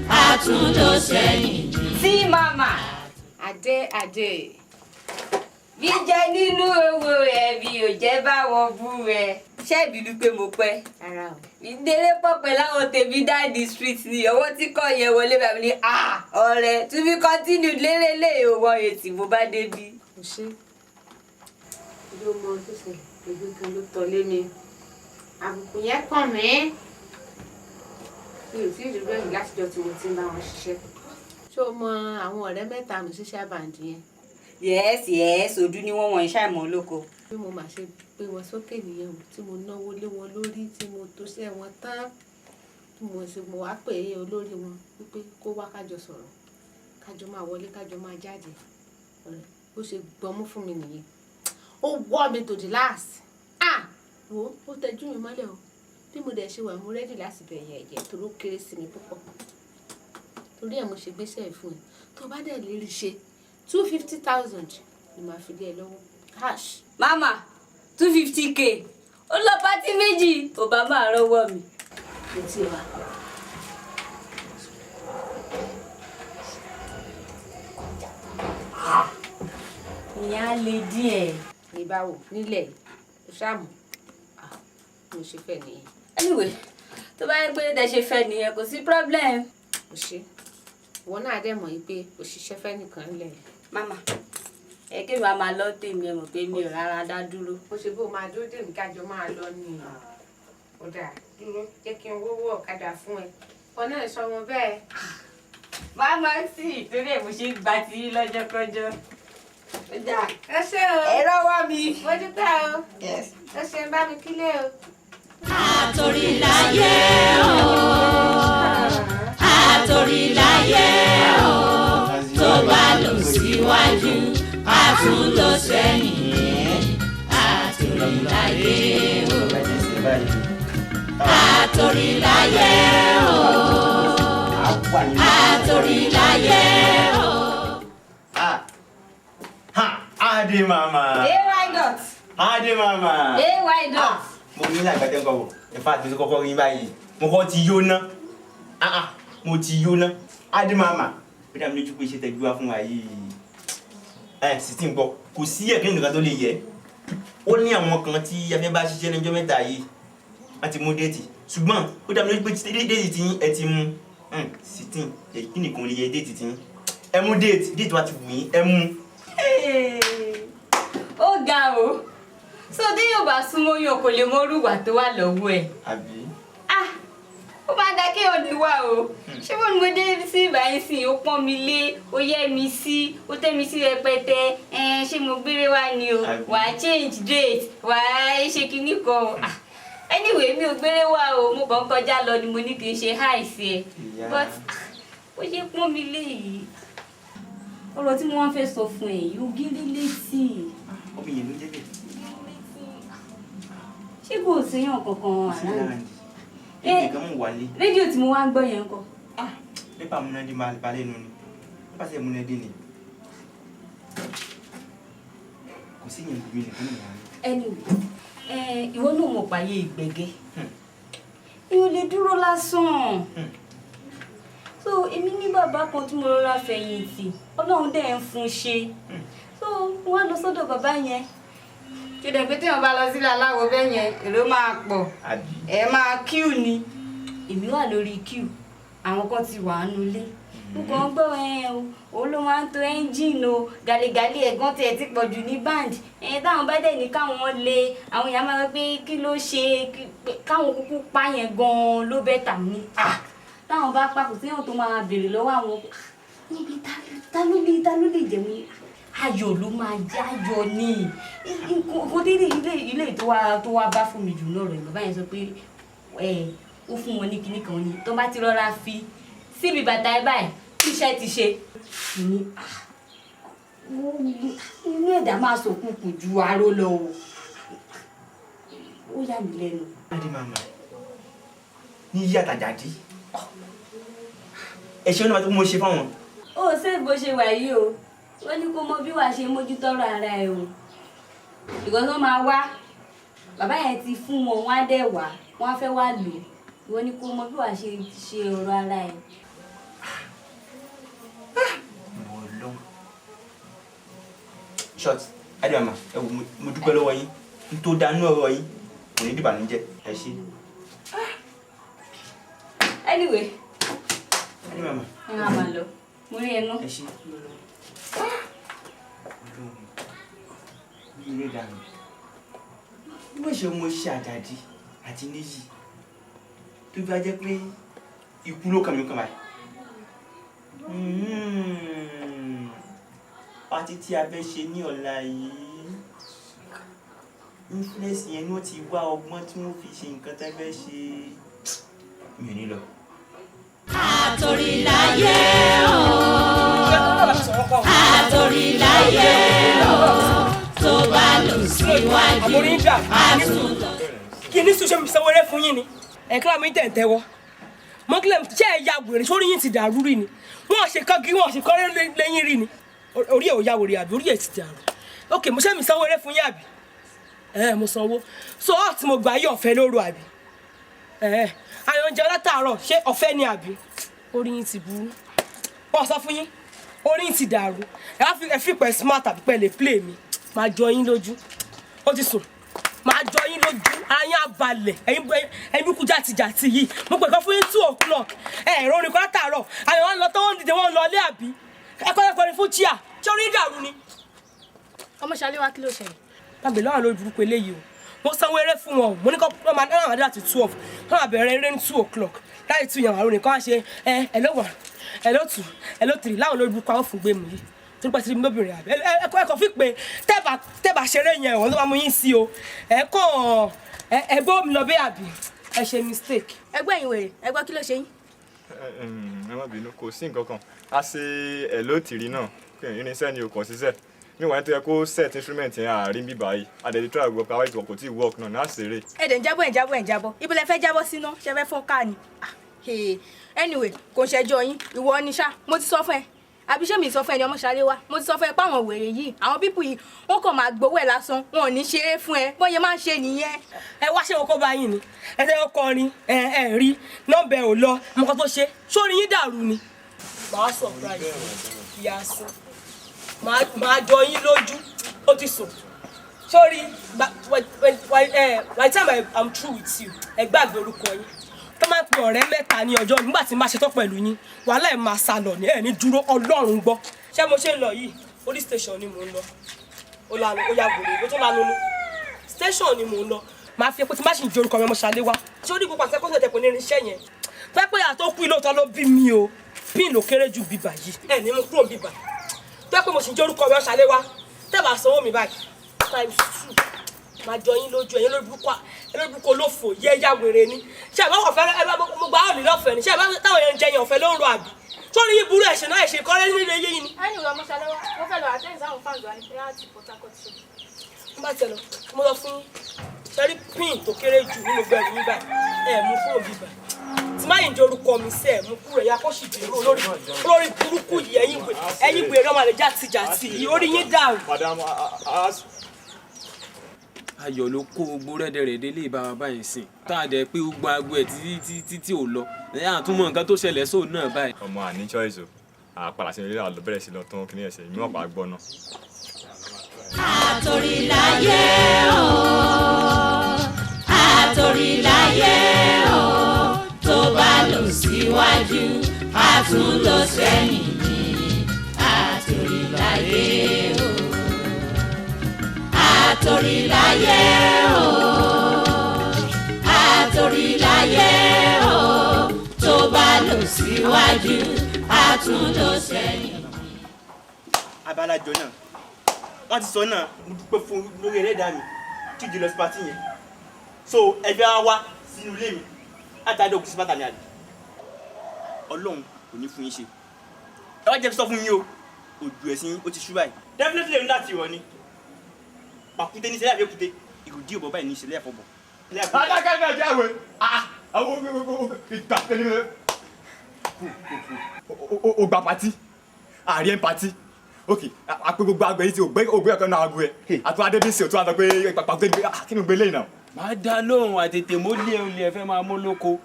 a tún lọ sẹ́yìn ní. Sí màmá. Adé adé. Jíjẹ nínú owó ẹbí ò jẹ́ báwọn bú ẹ. Ṣé ìbínú pé mo pẹ́? Rárá o. Ìdílé pọ̀ pẹ̀lú àwọn tèmi dáàdi street ni ọwọ́ tí kò yẹ wọlé bàbá mi ní à ọ̀rẹ́ to be continued lélẹ́lẹ́ owó etí mo bá débi. Kò ṣe ló mọ ohun tó ṣẹlẹ̀, egbò kan ló tọ́ lé mi. Àbùkù yẹn kàn mí. Mi ò tí ì rí bẹ́ẹ̀ látijọ́ tí mo ti ń bá wọn ṣiṣẹ́. Ṣé o mọ àwọn ọ̀rẹ́ mẹ́ta mi ṣiṣẹ́ bàǹdì yẹn? Yes, ojú ni wọ́n wọ̀nyí ṣàìmọ̀ olóko. Bí mo mà ṣe gbé wọn sókè nìyẹn o, tí mo náwó lé wọn lórí, tí mo tó ṣẹ́ wọn tán, tí mo ṣe mo wá pè é olórí wọn wípé kó wá kájọ sọ̀rọ̀, kájọ máa wọlé, kájọ máa jáde. Ọ̀rẹ́, bó ṣe gbọmú fún mi nìyẹn, ó wọ́ mi to the last. Ah, wo, ó tẹjú mi mọ́lẹ̀ o. Bí mo dẹ̀ ṣe wà, mo ready láti bẹ̀yẹ̀ ẹ̀jẹ̀ torí ó kéré sí mi púpọ̀. Torí ẹ̀ mo ṣe gbéṣẹ́ ẹ̀ fún ẹ. Tó bá dẹ̀ lè rí ṣe, 250,000 ni màá fi lé ẹ lọ́wọ́ cash. Mama, 250K, ó lọ party méjì, ò bá máa rọwọ́ mi. Etí wa. Ìyẹn á le díẹ̀. Ní báwo nílẹ̀ yìí, ó ṣáàmù mo ṣe fẹ́ nìyẹn. Anyway, tó bá yẹ pé tẹ ṣe fẹ́ nìyẹn, kò sí problem. Kò ṣe, ìwọ náà dẹ̀ mọ̀ yìí pé òṣìṣẹ́ fẹ́ nìkan ńlẹ̀. Mama, ẹ kí mi máa lọ tèmi, ẹ mọ̀ pé mi ò rárá dá dúró. Mo ṣe bó máa dúró dèmí kájọ máa lọ ni. Ó dáa, dúró jẹ́ kí n wówó ọ̀kadà fún ẹ. Ọ náà sọ wọn bẹ́ẹ̀. Màmá sì torí ẹ̀ mo ṣe ń gba ti yín lọ́jọ́kọ́jọ́. Ó dáa. Ẹ ṣé o. Ẹ rọ́wọ́ mi. Mo dúpẹ́ o. Ẹ ṣe ń bá mi kílé o. Àtòríláyé o, àtòríláyé o, tó bá lọ síwájú, a tún lọ sẹ́yìn. Àtòríláyé o, àtòríláyé o, àtòríláyé o. Ade mama. Ay dot. Ade mama. Ay dot. Mo ní lágbàtẹ́ nǹkan wò. In fact, mo ti kọ́kọ́ rí báyìí. Mo kọ́ ti yó ná. Ah ah, mo ti yó ná. Ade mama. Ó dà mí lójú pé iṣẹ́ tẹ gbé wá fún wa yìí. Ẹ sì ti ń gbọ́. Kò sí ẹ̀kí nìkan tó lè yẹ. Ó ní àwọn kan tí a fẹ́ bá ṣiṣẹ́ lọ́jọ́ mẹ́ta yìí. Wọ́n ti mú déètì. Ṣùgbọ́n ó dà mí lójú pé déètì tí ẹ ti mú. Sì tí ẹ̀kí nìkan lè yẹ déètì tí ẹ mú déètì. Déètì wa ti wù yín. Ẹ mú. Ó ga o, so tí yóò bá súnmọ́ yàn kò lè mọ́rùwà tó wà lọ́wọ́ ẹ̀. Àbí? Ah, ó máa da kéèyàn níwà o. Ṣé bó ni mo dé sí ìbáyìí sí, ó pọ́n mi lé, ó yẹ́ mi sí, ó tẹ́ mi sí rẹpẹtẹ. Ṣé mo gbére wá ni o? Wàá change date, wàá ṣe kinní kan o. Ah, anyway, mi ò gbére wá o, mo kàn ń kọjá lọ ni mo ní kí n ṣe hi sí ẹ. But ó ṣe pọ́n mi lé yìí. Ọ̀rọ̀ tí mo wá fẹ́ sọ fún ẹ yìí, ó gírí létí. Ọmọ yẹn ló jẹ́ bẹ́ẹ̀. Ṣé kò séyàn kankan àrá? Ẹnìkan mú wálé. Rédíò tí mo wá ń gbọ́ yẹn ńkọ́? Pépà múnadé máa balẹ̀ nu ni. Pépà sẹ́ múnadé ni. Kò sí yẹn mi nìkan ní ìyá. Anyway, ìwọ náà mọ̀ páyé ìgbẹ́gẹ́. Ìwọ lè dúró lásán. So èmi ní bàbá kan tí mo rọra fẹ̀yìntì, Ọlọ́run dẹ̀ ń fún un ṣe. So Wọ́n á lọ sọ́dọ̀ bàbá yẹn. Kí dẹ̀ pé téèyàn bá lọ sílé aláwo bẹ́ẹ̀ yẹn, èrò máa pọ̀, ẹ máa queue ni. Èmi wà lórí queue, àwọn kan ti wà nínú ilé. Mo kàn ń gbọ́ ẹ o, òun ló máa ń to engine o, gàlégàlé ẹ̀gbọ́n tiẹ̀ ti pọ̀ jù ní band. Ẹ táwọn bá dẹ̀ ní káwọn lé, àwọn èèyàn máa sọ pé kí ló ṣe, káwọn kúkú pa yẹn gan-an ló better ní. Ah, táwọn bá pa, kò séèyàn tó máa béèrè lọ́wọ́ àwọn níbi ta ló lè jẹun. Ayọ̀ ló máa jẹ́, ayọ̀ ni kò dé ilé ilé tó wá bá fún mi jù lọ́rọ̀ ẹ̀. Bàbá yẹn sọ pé ẹ ó fún wọn ní kinní kan ni, tó bá ti rọra fi síbi bàtà ẹ báyìí, iṣẹ́ ti ṣe ní inú ẹ̀dá máa sòkùnkùn ju aró lọ o. Ó yà mí lẹ́nu. Adé màmá ní yí àtàjàdí, ẹ ṣe onímọ̀ tó mo ṣe fáwọn. Ó ṣe bó ṣe wà yìí o, ó ní kó mọ bí wàá ṣe mójútọ́rọ̀ ara ẹ o, ìgbọ́n tó máa wá, bàbá yẹn ti fún wọn, wọn á dẹ̀ wá, wọn á fẹ́ wá lò ó. Ìwọ ní kó mọ bí wàá ṣe ṣe ọ̀rọ̀ ara ẹ. Ìwọ lọ́hùn short. Adé màmá, ẹ wò, mo dúpẹ́ lọ́wọ́ yín. N tó dánú ọ̀rọ̀ yín kò ní dìbànújẹ́, ẹ ṣé. Anyway, Adé màmá. Ẹ máa máa lọ, mo rí ẹ ná. Ẹ ṣé. Bí ilé dànù bí wọ́n ṣe mo ṣe àjàdí àti níyì tó bá jẹ́ pé ikú ló kàn mí kàn báyìí. Party tí a fẹ́ ṣe ní ọ̀la yìí, influence yẹn ni wọ́n ti wá ọgbọ́n tí wọ́n fi ṣe nǹkan tẹ́ fẹ́ ṣe. Mi ò ní lọ. Àtòríláyé o, àtòríláyé o, tó bá lọ síwájú, àtúntò. Kí ní sùn? Ṣe mi sanwó eré fún yín ni? Ẹ̀ka mi tẹ̀ ń tẹ́wọ́ mọ́kílẹ̀. Ṣé ẹ ya wèrè sórí yín ti dàrú rí ni? Wọ́n ṣe kán kí wọ́n ṣe kán lẹ́yìn rí ni. Orí ẹ̀ ò ya wèrè àbí orí ẹ̀ ti dàrú? Ok, mo ṣe mi sanwó eré fún yín àbí? Ẹ mo sanwó so ọ́ tí mo gbà yí ọ̀fẹ́ lóru àbí? Ẹ ayọ̀ oúnjẹ látàárọ̀, ṣé ọ̀fẹ́ ni àbí? Orí yín ti burú, wọ́n sọ fún yín, orí yín ti dàrú. Ẹ wá fi ẹ fi pẹ̀ smart àbí pẹ̀ lè play mi, máa jọ yín lójú. Ó ti sùn, máa jọ yín lójú, ayé abalẹ̀. Ẹ̀yin búkú jàtijàti yìí, mo pè kọ́ fún yín 2 o'clock. Ẹ ẹ̀rọ orin kan látàárọ̀, àyàn wọn lọ tó wọn dìde, wọn lọ ilé àbí? Ẹ kọ́ ẹ̀kọ́ ni fún chia. Ṣé orí dàrú ni? Ọmọ Ṣaléwá, kí ló ṣẹlẹ̀? Tàbí lọ́wọ́ lórí burúkú eléyìí o. Mo sanwó eré fún wọn o, mo ní kọ́ wọ́n máa dáhùn àdé láti 12, wọ́n máa bẹ̀rẹ̀ eré ní 2 o'clock. Láti two yẹn, àwọn nìkan á ṣe ẹ hello one, hello two, hello three láwọn lórí burúkú àwọn fún gbé mi yìí torí pé tí mi lóbìnrin àbí ẹ ẹ kàn fi pé tẹ́bà ṣeré yẹn, òun ló máa mú yín sí o. Ẹ kàn ẹ gbọ́ mi lọ bẹ́ẹ̀ àbí ẹ ṣe mistake. Ẹgbẹ́ yín wèrè, ẹgbẹ́ kí ló ṣe yín? Ẹ má bínú, kò sí nǹkan kan. A ṣe hello three náà, irinṣẹ́ ni o kàn ṣiṣẹ́ níwọ̀n yẹn tó yẹ kó set instrument yẹn àárín bíbá yìí. Àdẹ̀dẹ̀ try gbọ́ pé àwọn kò tí ì work náà náà ṣeré. Ẹ dẹ̀ ń jábọ̀, ẹ̀ ń jábọ̀, ẹ̀ ń jábọ̀. Ibo lẹ fẹ́ jábọ̀ síná? Ṣe fẹ́ fọ́n ká ni? Ah, hey. Anyway, kò ń ṣẹjọ́ yín. Ìwọ ni ṣá, mo ti sọ fún ẹ àbí? Ṣé mi sọ fún ẹ ní ọmọ Ṣaléwá? Mo ti sọ fún ẹ pé àwọn wèrè yìí, àwọn people yìí, wọn kàn máa gbowó ẹ lásán, wọn ò ní ṣeré fún ẹ. Bọ́n yẹn máa ń ṣe nìyẹn. Ẹ wá, ṣé wọn kó bá yín ni? Ẹ tẹ́ kọrin, ẹ ẹ rí nọ́mbà ẹ ò lọ ọmọ kan tó ṣe sórí yín dàrú ni. Màá surprise ìyá sùn, màá jọ yín lójú. Ó ti sùn sórí. By the time I am through with you, ẹ gbàgbé orúkọ yín tó máa ń pe ọ̀rẹ́ mẹ́ta ní ọjọ́. Nígbà tí n bá ṣetán pẹ̀lú yín, wàhálà ẹ̀ máa sá lọ ní ẹ̀ ní dúró. Ọlọ́run gbọ́. Ṣé mo ṣe ń lọ yìí, police station ni mò ń lọ. Ó lanu, ó ya gbòòrò, ó tún lanu ní station ni mò ń lọ. Máa fi epo tí má sì ń jẹ orúkọ mi ọmọ Ṣaléwá. Ṣé ó ní gbogbo àtẹ́kọ́sọ̀ tẹ̀pọ̀ ní irinṣẹ́ yẹn fẹ́ pé àtó kú ilé òótọ́ ló bí mi o? Pín ló kéré ju bíbà yìí, ẹ̀ ní mú kúrò bíbà tó yẹ pé mo sì ń jẹ orúkọ mi ọmọ Ṣaléwá. Tẹ́ bá sanwó mi báyìí times two, máa jọ yín lójú. Ẹ̀yin lórí burúkú olófò yẹ yá wèrè ni. Ṣé àbá ọ̀fẹ́ ẹ bá mo gba ọ̀lì lọ́fẹ̀ẹ́ ni? Ṣé àbá táwọn yẹn ń jẹ yẹn ọ̀fẹ́ ló ń ro àbí? Sórí yín burú, ẹ̀ṣẹ̀ náà ẹ̀ṣẹ̀ kọ́lé nílé yín ni. Anyway, ọmọ Ṣaléwá, mo fẹ́ lọ attend sáwọn fans wa ní pé láti Port Harcourt ṣe. N bá tẹ lọ, mo lọ fún yín ṣẹ́rí pin tó kéré jù nínú gbẹ̀rù yín báyìí, ẹ̀ mú kúrò bíbá tí má yìí ń jẹ orúkọ mi sí ẹ̀ mú kúrò. Ẹ̀yà kó sì dèrò olórí olórí burúkú yìí. Ẹ̀yin wèrè ọmọ àlè jàtijàti yìí, orí yín dàrú. Madam a Ayọ̀ ló kó gbogbo rẹ́dẹ̀rẹ́dẹ́ lè bá wa báyìí sìn, tá a dẹ̀ pé gbogbo aago ẹ̀ títí títí tí ò lọ. Ẹ̀yà àtúmọ̀ nǹkan tó ṣẹlẹ̀ sóun náà báyìí. Ọmọ àní choice o, àpàlà sí ilé àlọ́ bẹ̀rẹ̀ sí lọ tán kí ní ẹsẹ̀ ìmú ọ̀pá gbọ́ náà. Àtòríláyé o, àtòríláyé o, tó bá lọ síwájú, a tún lọ sẹ́yìn ní. Àtòríláyé o, àtòríláyé o, àtòríláyé o, tó bá lọ síwájú, a tún lọ sẹ́yìn. Abalajọ náà wọ́n ti sọ náà, mo dúpẹ́ fún lórí ẹlẹ́dàá mi tí ìjọ lọ sí party yẹn. So ẹ fẹ́ wá sínú ilé mi láti adé òkú sí bàtà mi àbí? Ọlọ́run kò ní fún yín ṣe. Ẹ wá jẹ́ sọ fún yín o, òjò ẹ̀sìn ó ti ṣú báyìí. Definitely ní láti rọ̀ ni pàkúté ní sẹ́lẹ̀ àbẹ́kúté ìrùdí òbọ̀ báyìí ní ìṣẹ̀lẹ̀ àfọ̀bọ̀. Adákẹ́ náà jáwé àwọn ìgbà tẹ́lẹ̀ o gba party àárẹ̀ ń party. Ok, àpè gbogbo àgbẹ̀ yìí ti ògbé ògbé ọ̀kan náà àgbo ẹ̀ àtúwádé adébísì òtún àtọ pé pàkúté ní kí ni gbé lẹ́yìn náà. Máa dá lóhùn àtètè mólé olè ẹ fẹ́ máa mú lóko.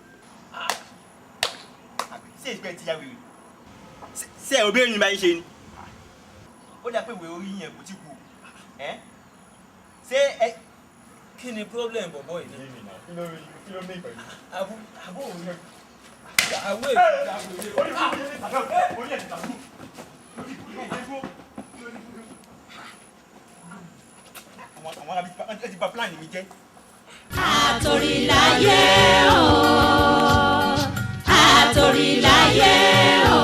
Ṣé ìgbẹ́ ti ya wèrè? Ṣé ẹ òbí ẹ̀yìn báyìí ṣe ni? Ó dà pé ìwé orí yẹn kò tí kú ẹ ṣé ẹ. Kí ni problem bọ̀bọ̀ yìí? Kí ló ní ìpẹ̀lú? Àbú àbú òun ni àwọ̀ èyí. Àwọn arábí ti bà plan mi jẹ́. Àtòríláyé o, àtòríláyé o,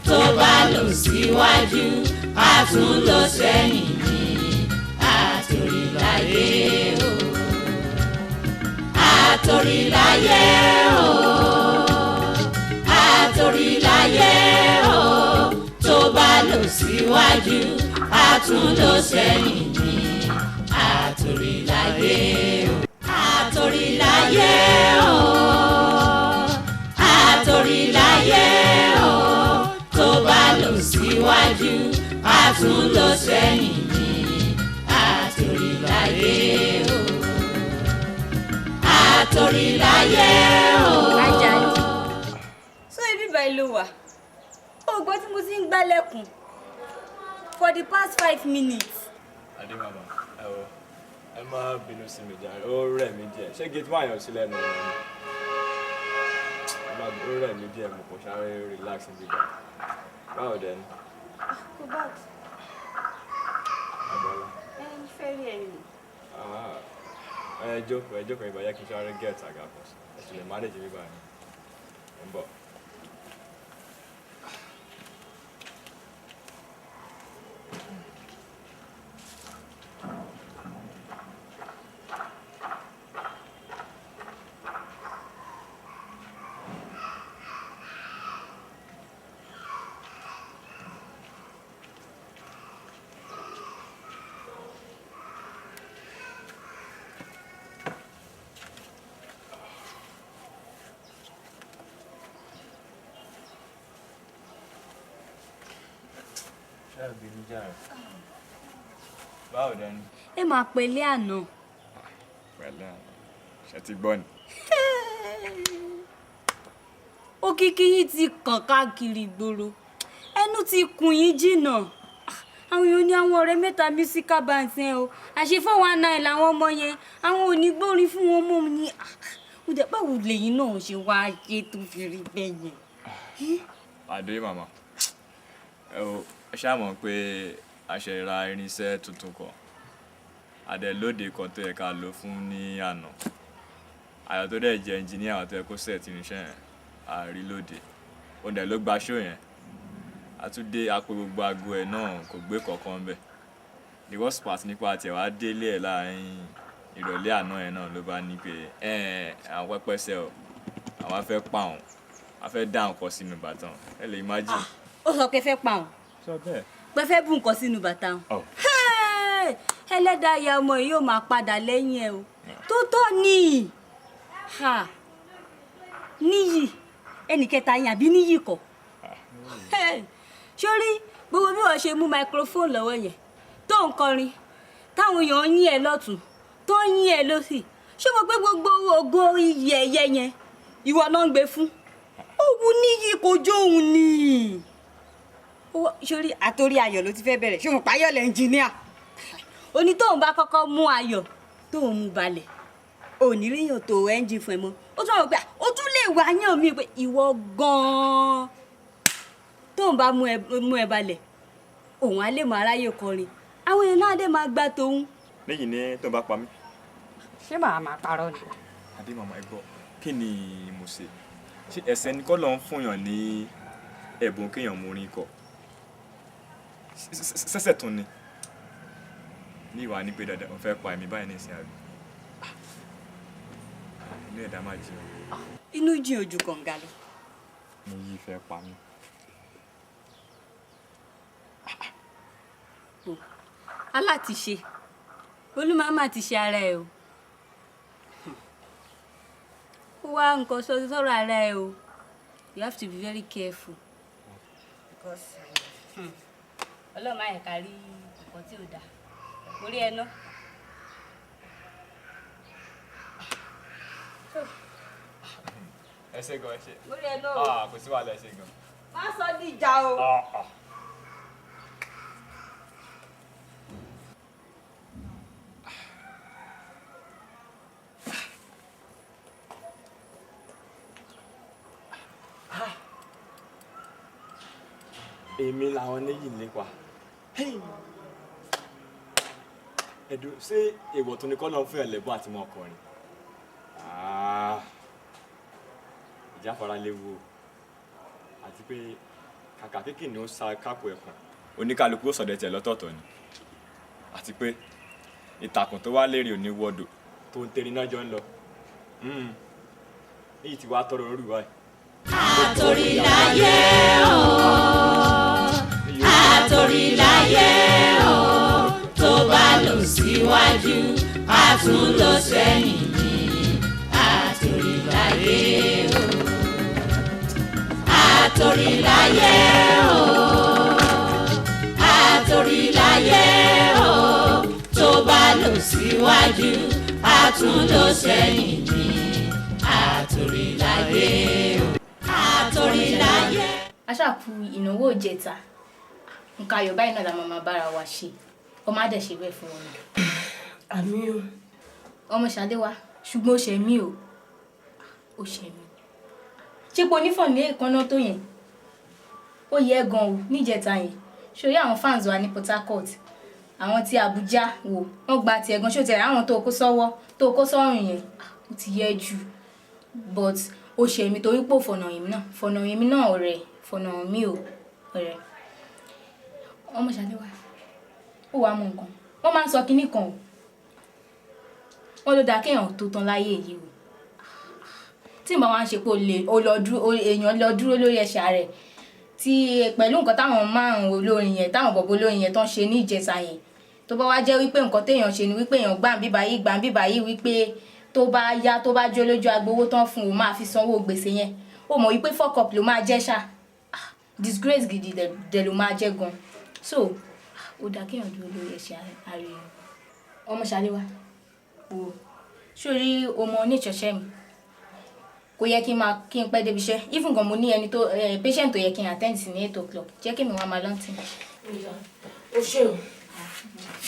tó bá lọ síwájú, a tún lọ sẹ́yìn ní. Àtòríláyé o, àtòríláyé o, àtòríláyé o, tó bá lọ síwájú, a tún lọ sẹ́yìn ní. Àtòríláyé o, àtòríláyé o, àtòríláyé o, tó bá lọ síwájú, a tún lọ sẹ́yìn ní. Àtòríláyé o, àtòríláyé o. Àjàyí. So ibi báyìí ló wà. Ó gbọ́ tí mo ti ń gbálẹ̀kùn for the past 5 minutes. Adé màmá, ẹ wọ, ẹ má bínú sí mi jàre, ó rẹ̀ mí díẹ̀. Ṣé gate man yàn sí lẹ́nu rẹ̀ ni? Ẹ má, ó rẹ̀ mí díẹ̀, mo kò sáré relax níbi gbà. Báwo dẹ̀ ni? Kò bá Abọ́lá. Ẹ ń fẹ́ rí ẹ̀yìn. Ah, ẹ jókòó, ẹ jókòó, ìbàjẹ́ kí n sáré get àga kan sí. Ẹ sì lè manage mi báyìí. Mo ń bọ̀. Ṣé ẹ bínú jàre? Báwo dẹ̀ ni? Ẹ máa pẹ̀lẹ́ àná. Pẹ̀lẹ́, ṣe ti gbọ́ ni. Òkìkí yìí ti kàn káàkiri ìgboro, ẹnu ti kùn yín jìnnà. Àwọn èèyàn ní àwọn ọ̀rẹ́ mẹ́ta musical band yẹn o, àṣé 419 làwọn ọmọ yẹn, àwọn ò ní gbórin fún wọn mọ́ ni. Ó dẹ̀ báwo lẹ́yìn náà ṣe wá ṣe tó fi rí bẹ́ẹ̀ yẹn? Adé màmá, ẹ o, ẹ ṣáà mọ̀ pé a ṣe ra irinṣẹ́ tuntun kan, adẹ lóde kan tó yẹ ká lò fún ní àná. Àyọ̀ tó dẹ̀ jẹ́ engineer tó yẹ kó set irinṣẹ́ yẹn, àárí lóde. Òun dẹ̀ ló gba show yẹn. Àtúndé a pe gbogbo aago ẹ̀ náà, kò gbé kankan bẹ̀. The worst part nípa tiẹ̀ wá délé ẹ̀ láàrin ìrọ̀lẹ́ àná yẹn náà ló bá ní pé ẹ̀ àwọn pẹ́pẹ́sẹ̀ o, àwọn á fẹ́ pa òun, á fẹ́ dá nǹkan sínú bàtà òun. Ẹ lè imagine. Ó sọ pé fẹ́ pa òun? Sọ bẹ́ẹ̀. Pé fẹ́ bù nǹkan sínú bàtà òun? Oh. Hey! Ẹlẹ́dàá ìyá ọmọ yìí yóò máa padà lẹ́yìn ẹ o. Tó tọ́ ni. Ha! Níyì, ẹnì kẹta yín àbí níyì kọ́? Hey! Sórí gbogbo bí wọ́n ṣe mú microphone lọ́wọ́ yẹn tó ń kọrin, táwọn èèyàn ń yín ẹ lọ́tún, tó ń yín ẹ lọ́sì, ṣé mo pé gbogbo ògo iyì ẹ̀yẹ yẹn ìwọ náà ń gbé fún? Òun níyì kò jó òun ni. Sórí àtòrí ayọ̀ ló ti fẹ́ bẹ̀rẹ̀. Ṣé mo payọ̀ lẹ́ engineer? Ó ní tóun bá kọ́kọ́ mú ayọ̀ tóun mú balẹ̀, ò ní ríyàn tó ẹ́ńjìn fún ẹ mọ́. Ó tún wà pé ó tún lè wá yàn mí pé ìwọ gan-an tóun bá mú ẹ balẹ̀, òun á lè mọ aráyè kọrin, àwọn èèyàn náà dẹ̀ máa gbà tóun. Níyì ní tó ń bá pa mí. Ṣé màá máa parọ́ ni? Àbí màmá, ẹ gbọ́, kí ni mo ṣe? Ṣé ẹ̀ṣẹ̀ ni kọ́ ló ń fúnyàn ní ẹ̀bùn kéèyàn mú orin kọ? Ṣẹ̀ṣẹ̀ tún ni ní ìwà ní pé dandan òun fẹ́ pa ẹ̀mí báyìí ní ìsìn, àbí inú ẹ̀dá má jẹun. Inú jìn ojú kànga lọ. Ní yìí fẹ́ pa mí. Alátiṣe olúmọ̀ọ́mà ti ṣe ara ẹ o. Ó wá nǹkan sọ̀rọ̀ ara ẹ o. You have to be very careful. Because Ọlọ́run máa yẹ ká rí nǹkan tí ò dáa orí ẹ ná. Ẹ ṣé gan, ẹ ṣé. Orí ẹ náà o. Ah, kò sí wàhálà, ẹ ṣé gan. Má sọ dìjà o. Ah, ah. Èmi làwọn méjì nípa ẹ̀dùn. Ṣé èèwọ̀ tó ní kọ́ lọ́n fún ẹ̀lẹ́bùn àti mọ́ ọkọrin? Ìjáfara léwu o, àti pé kàkà kékeré ni ó sa kápò ẹ̀kùn, oníkálukú ó sọ̀dẹ̀ tiẹ̀ lọ́tọ̀ọ̀tọ̀ ni, àti pé ìtàkùn tó wá lérè òní wọ́dọ̀ tó ń tẹrin náà jọ ń lọ níyì tí wàá tọrọ orí wa. Àtòríláyé o, àtòríláyé o, tó bá lọ síwájú a tún lọ sẹ́yìn ní. Àtòríláyé o, àtòríláyé o, àtòríláyé o, tó bá lọ síwájú a tún lọ sẹ́yìn ní. Àtòríláyé o, àtòríláyé. Aṣáàkú ìnáwó ìjẹta, nǹkan ayọ̀ báyìí náà la máa bára wa ṣe. Ọmọ adẹ̀ ṣe bẹ́ẹ̀ fún wọn. Àmín o. Ọmọ Ṣadé wa, ṣùgbọ́n ó ṣe mí o, ó ṣe mí. Ṣé pé onífọ̀n ní èékánná tó yẹn? Ó yẹ ẹ́ gan o níjẹta yẹn. Ṣorí àwọn fans wa ní Port Harcourt, àwọn tí Abuja wò, wọ́n gba tiẹ̀ gan. Ṣó tiẹ̀ àwọn tó kó sọ́wọ́ tó kó sọ́rùn yẹn, ó ti yẹ jù. But ó ṣe mí torí pé ò fọ̀nà yìí náà, fọ̀nà yìí náà ọ̀rẹ́, fọ̀nà mi ò ọ̀rẹ́. Ọmọ Ṣadé wa, ó wàá mọ nǹkan. Wọ́n máa ń sọ kinní kan o. Wọ́n ló dáa kéèyàn tó tán láyé yìí o. Tí ìbá wa ń ṣe pé èèyàn lọ dúró lórí ẹsẹ̀ rẹ̀ tí pẹ̀lú nǹkan táwọn márùn-ún olórin yẹn, táwọn bọ̀bọ̀ olórin yẹn tán ṣe ní ìjẹta yẹn, tó bá wá jẹ́ wípé nǹkan téèyàn ṣe ni wípé èèyàn gbà ń bíbá yìí, gbà ń bíbá yìí, wípé tó bá yá, tó bá jó lójú agbowó tán fún un, máa fi sanwó gbèsè yẹn. Ó mọ̀ wípé fuck up ló máa jẹ́ ṣá, disgrace gidi dẹ̀ ló máa jẹ́ gan. So ó dáa kéèyàn dúró lórí ẹsẹ̀ ara rẹ̀. Ọmọ Ṣadé wa, wò sórí ọmọ oníṣọ̀ṣẹ́ mi, kò yẹ kí n máa kí n pẹ́ débi iṣẹ́. Even gan mo ní ẹni tó patient tó yẹ kí n attend sí ní 8 o'clock. Jẹ́ kí mi wá máa lọ́ntì. O ṣé o.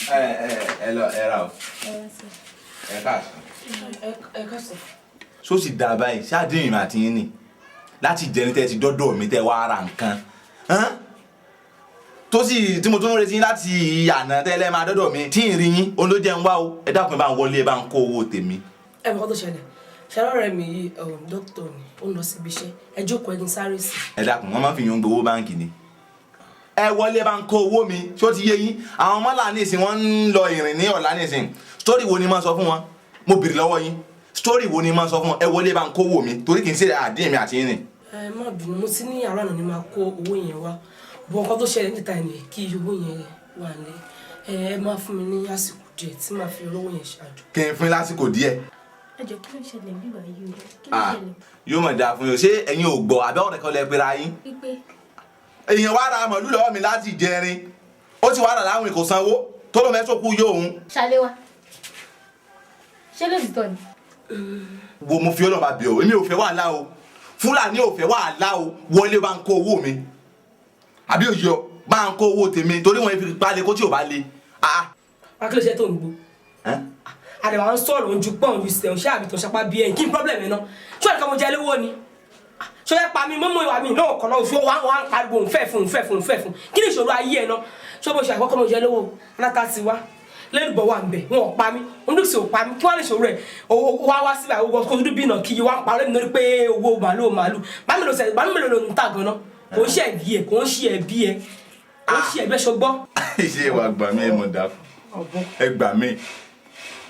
Ẹ ẹ ẹ lọ ẹ ra o, ẹ káàsán. Ẹ káàsán. Só sì dáa báyìí ṣáàdì ìrìn àti yín ni láti jẹni tẹ́ ti dọ́dọ̀ mi tẹ́ wá ra nǹkan tó sì tí mo tún ń retí láti àná tẹ́lẹ̀ máa dọ́dọ̀ mi tí ì rí yín, òun ló jẹ́ ń wá o. Ẹ dákun, ẹ bá ń wọlé, ẹ bá ń kó owó tèmi. Ẹ mọ̀ kó tó ṣẹlẹ̀, ṣẹlẹ̀ ọ̀rẹ́ mi yìí, dókítà ni, ó ń lọ síbi iṣẹ́. Ẹ jókòó, ẹ kí n sáré sí. Ẹ dákun, wọn máa ń fi yún gbowó báǹkì ni. Ẹ wọlé, bá ń kó owó mi. Ṣó ti yé yín? Àwọn mọ́là nísìn wọ́n ń lọ ìrìn ní ọ̀la nísìn. Story wo ni máa sọ fún wọn? Mo bèrè lọ́wọ́ yín, story wo ni máa sọ fún wọn? Ẹ wọlé, bá ń kó owó mi, torí kì í ṣe àdín mi àti yín ni. Ẹ má bínú, mo ti ní àárọ̀ àná ni máa kó owó yẹn wá bọ̀. Nǹkan tó ṣẹlẹ̀ níta ni kí owó yẹn wà ní. Ẹ máa fún mi ní àsìkò díẹ̀ tí màá fi rówó yẹn ṣáájú. Kí n fún yín lásìkò díẹ̀? Ẹ jọ̀ọ́, kí ló ń ṣẹlẹ̀ níbí báyìí o? Kí ló Ah, ṣẹlẹ̀? Yóò mọ̀ dáa fún yín o. Ṣé ẹ̀yin ò gbọ́ àbẹ́ ọ̀rẹ́ kan lẹ pera yín? Wípé? Èèyàn wá ra màlúù lọ́wọ́ mi láti jẹrin, ó ti wá rà láwìn, kò sanwó, tó ló mẹ́sàn kú yóò hun. Ṣadé wa, ṣé lóòtítọ́ ni? Wo, mo fi Ọlọ́run bá bẹ̀ ọ́, èmi ò fẹ́ wàhálà o, Fúlàní ò fẹ́ wàhálà o. Wọlé, bá ń kó owó mi, àbí òye ọ, bá ń kó owó tèmi, torí wọn fi palẹ̀ kó tí ò bá le. Ah. Wá, kí ló ṣe tó ń gbó? Àdàbà ń sọ̀rọ̀ ojú pọ̀ ojú sẹ̀hún ṣé àbí tó ń sapá bí ẹ̀yìn? Kí n problem ẹ̀ náà? Ṣé ọ̀nà kan mo jẹ lówó ni? Ṣé o fẹ́ pa mí mọ́mọ́ ìwà mi náà kọ́ náà? Ṣé wàá wàá ń pariwo òun fẹ́ fún, òun fẹ́ fún, òun fẹ́ fún? Kí ni ìṣòro ayé ẹ̀ náà? Ṣé o bó ṣe àkọ́kọ́ mo jẹ lówó aláta ti wá lẹ́nubọ̀ wà ń bẹ̀, wọn ò pa mí, ondùsì ò pa mí. Kí wọ́n lè ṣòro ẹ̀ wá wá síbà owó kó dúdú bí ìnà kí wá ń parọ́ mi lórí pé owó màálù màálù màálù ló sẹ̀ màálù mélòó ló ń tà gan-an? Kò ń ṣe ẹ̀bí ẹ̀, kò ń ṣe ẹ̀bí ẹ̀, kò ń ṣe ẹ̀bí ẹ̀, ṣọgbọ́n. Ṣé wàá gbà mí? Ẹ mọ̀ dákun, ẹ gbà mí.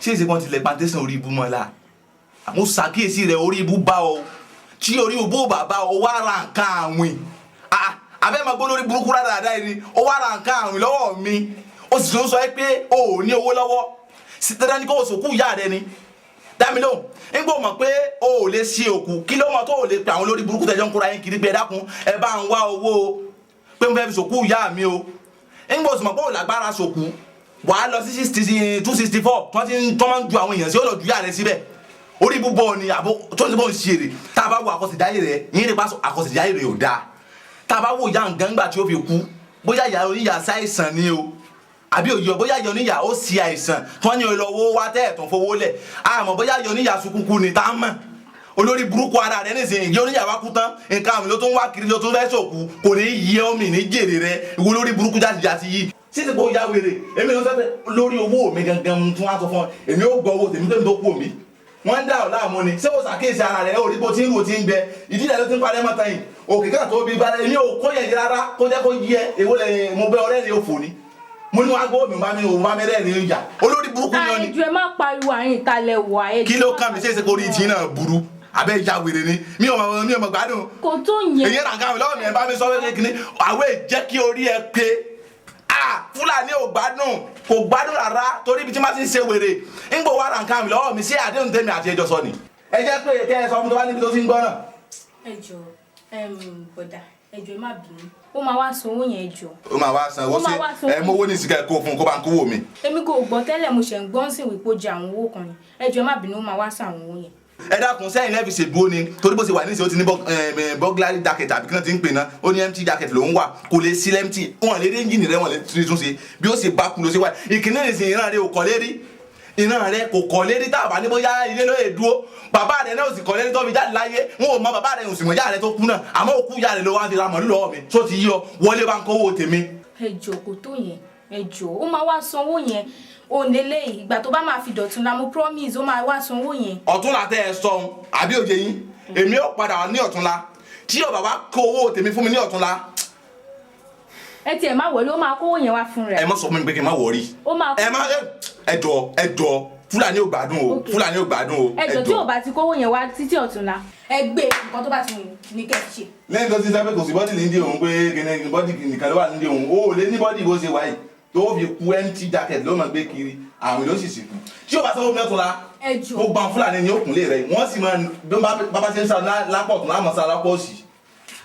Ṣé ìṣe kan tilẹ̀ plantation orí ibú mọ́ la? Mo ṣàkíyèsí rẹ̀, orí ibú bá ọ. Tí orí ibú ò bá bá ọ, wá ra nǹkan àwìn. Abẹ́ máa gbọ́ lórí burúkú rádaràda yìí ni. Ó wá ra nǹkan àwìn lọ́wọ́ mi, ó sì tún sọ pé o ò ní owó lọ́wọ́. Sí dandan ni kó o sòkú ìyá rẹ ni? Dá mi lóhùn. Nígbà mọ̀ pé o ò lè ṣe òkú, kí ló mọ̀ tó o lè pe àwọn olórí burúkú tẹ̀jọ́ ń kóra yín kiri pé ẹ dákun, ẹ bá ń wá owó o, pé mo fẹ́ fi sòkú ìyá mi o? Nígbà o sì mọ̀ pé o lágbára sòkú, wàá lọ sí 264 tí wọ́n ti ń tọ́ máa ń ju àwọn èèyàn sí, ó lọ ju ìyá rẹ síbẹ̀. Orí ibú bọ́ ni àbó tó ń bọ̀ ń ṣe èrè. Tá a bá wo àkọsìdáyé rẹ yín nípa àkọsìdáyé rẹ ò dáa. Tá a bá wo ìyá nǹkan gbà tí ó fi kú, bóyá ìyá oníyà ṣàìsàn ni o àbí òye, bóyá ìyá oníyà ó ṣe àìsàn tí wọ́n ní olówó wá tẹ́ ẹ̀tàn fowó lẹ̀, àmọ́ bóyá ìyá oníyà sunkún ni tá a mọ̀. Olórí burúkú ara rẹ nísìnyí, ìyá oníyà wá kú tán, nǹkan àmì ló tún wá kiri, ló tún fẹ́ sòkú. Kò ní yẹ omi ní jèrè rẹ, ìwọ olórí burúkú jásijàsi yìí. Sísè kò ya wèrè, èmi ló sọ pé lórí owó mi gangan tún wá sọ fún ọ. Èmi ó gbọ́ owó tèmi tèmi tó kú omi. Wọ́n ń dà ọ́ láàmú ni. Ṣé o ṣàkíyèsí ara rẹ? Ó rí bó ti ń rò, ti ń gbẹ, ìdí ìdá ló ti ń parẹ́ mọ́ta yìí. Òkè kan tó bí balẹ̀, èmi ò kó yẹn rárá. Kó jẹ́ kó yẹ èwo lẹ́yìn mo bẹ ọ̀rẹ́ ni ó fò ni. Mo ní wàá gbọ́ mi bá mi ò bá mi rẹ́ ní ìjà. Olórí burúkú ni ọ ni. Àìjọ, ẹ má pariwo, àárín ìtalẹ̀ wà ẹ. Kí ló kàn mí? Ṣe é ṣe kó rí ìtì náà burú abẹ́ ìjà wèrè ni? Mi ò mọ̀ gbádùn. Kò tó yẹn. Èyí rà nǹkan mi lọ́wọ́ mi, ẹ̀ bá mi sọ pé kíní àwẹ̀ jẹ́ kí orí ẹ pé. Ah, Fúlàní ò gbádùn, kò gbádùn rárá, torí ibi tí má ti ń ṣe wèrè ń gbọ́ wá ra nǹkan mi lọ́wọ́ mi. Ṣé àdéhùn tèmi àti ẹjọ́ sọ ni? Ẹ jẹ́ pé kẹ́ ẹ sọ fún tó bá níbi tó ti ń gbọ́ náà. Ẹ jọ, bọ̀dà, ẹ jọ, ẹ má bínú, ó máa wá sanwó yẹn, ẹ jọ. Ó máa wá san owó. Ó máa wá sí san ẹ mówó ní ìsìnká kó fún un kó bá ń kówó mi. Èmi kò gbọ́ tẹ́lẹ̀, mo ṣẹ̀ ń gbọ́n sí wípé ó jẹ àwọn owó kan ni. Ẹ jọ, ẹ má bínú, ó máa wá san àwọn owó yẹn. Ẹ dákun, sẹ́yìn lẹ́ẹ̀fi ṣèdúró ni, torí bó ṣe wà níṣẹ́, ó ti ní burglary jacket àbí kí wọ́n ti ń pè náà. Ó ní empty jacket ló ń wà, kò lè sí empty. Wọn lè rí engine rẹ, wọn lè tún ṣe. Bí ó ṣe bá kú ló ṣe wà. Ìkíní nìsín, ìran rẹ ò kọ́ lérí, ìran rẹ kò kọ́ lérí. Tá a bá ní bóyá ilé ló lè dúró, bàbá rẹ náà ò sì kọ́ lérí tó fi jáde láyé. Wọn ò mọ bàbá rẹ, ò sì mọ ìyá rẹ tó kú náà, àmọ́ òkú ìyá rẹ ló wá fi ra màlúù lọ́wọ́ mi. Tó ti yí ọ, wọlé bá ń kówó tèmi. Ẹ jọ, kò tó yẹn, ẹ jọ, ó máa wá sanwó yẹn. Òun lélẹ́yìí, ìgbà tó bá máa fi dọ̀tún la, mo promise, ó máa wá sanwó yẹn. Ọ̀túnla tẹ́ ẹ sọ̀hún àbí òye yín, èmi ó padà wá ní ọ̀túnla. Tí yóò bá wá kó owó tèmi fún mi ní ọ̀túnla. Ẹ tiẹ̀ má wọlé, ó máa kówó yẹn wá fún rẹ̀. Ẹ má sọ fún mi pé kí n má worry. Ó máa Ẹ má ẹ jọ, ẹ jọ, Fúlàní ò gbádùn o. Fúlàní ò gbádùn o. Ẹ jọ, tí ò bá ti kówó yẹn wá títí ọ̀túnla, ẹ gbé nǹkan tó bá ti wù ní kẹ́ ẹ ṣe. Lẹ́yìn tó ti sọ pé kò sí body nídìí òun, pé kìnìún body nìkan ló wà nídìí òun, ó lé ní body bó ṣe wáyé tó fi kú. Empty jacket ló máa gbé kiri, àrùn ló sì sìnkú. Tí yóò bá sanwó mi ọ̀túnla, Ẹ jọ. gbogbo àwọn Fúlàní ni ó kúnlé rẹ, wọ́n sì máa bí wọ́n bá ṣe ń sá lápọ̀ tún láàmú sá lápọ̀ òsì.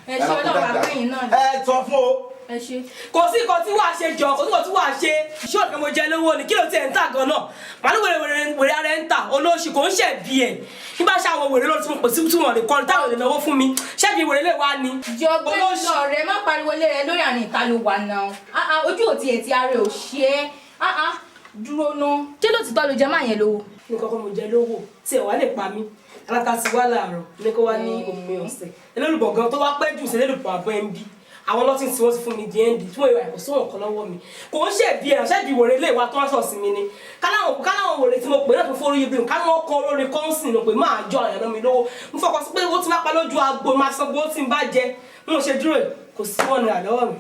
Ẹ ṣe, Ọlọ́run àpéyìn náà ni. Ẹ sọ fún o. Ẹ ṣe. Kò sí nǹkan tí wàá ṣe jọ, kò sí nǹkan tí wàá ṣe. Ṣé òkè mo jẹ lówó ni? Kí ló tiẹ̀ ń tà gan náà? Màálù wèrè wèrè wèrè ara ẹ̀ ń tà. Olóṣì, kò ń ṣẹ̀ bí ẹ̀ nígbà ṣe àwọn wèrè lórí tí mo pè sí tí wọ́n lè kọrin táwọn lè náwó fún mi. Ṣẹ́bi wèrè lè wá ni. Jọ gbé lọ rẹ, má pariwo lé rẹ lórí, àárín ìta ló wà náà. Ah, ah, ojú òtí ẹ̀ tí ara ẹ̀ ò ṣe é. Ah, ah, dúró ná, ṣé lóòtítọ́ ló jẹ máa yẹn lówó? Ní kọ́kọ́ mo jẹ lówó tí ẹ̀ wá lè pa mí. Aláta ti wá láàárọ̀ ní kó wá ní òpin ọ̀sẹ̀, elélùbọ̀ gan tó wá pẹ́ jù sí elélùbọ̀ àbọ̀ ẹ̀ ń bí àwọn ọlọ́tí tí wọ́n ti fún mi di ẹ́ndì tí wọ́n ìwà ẹ̀kọ́ sóhun kan lọ́wọ́ mi. Kò ń ṣẹ̀bi ẹ̀, ṣẹ́bi wèrè lè wa tó wá sọ̀ sí mi ni. Káláwọn wèrè tí mo pè náà tó fórí ibi, káláwọn kọ lórí kọ́ńsìn ló pé máa jọ àyànná mi lówó. Mo fọkàn sí pé owó tí máa pa lójú agbo máa san gbowó tí n bá jẹ. Bí mo ṣe dúró yìí, kò sí ₦1 lọ́wọ́ mi.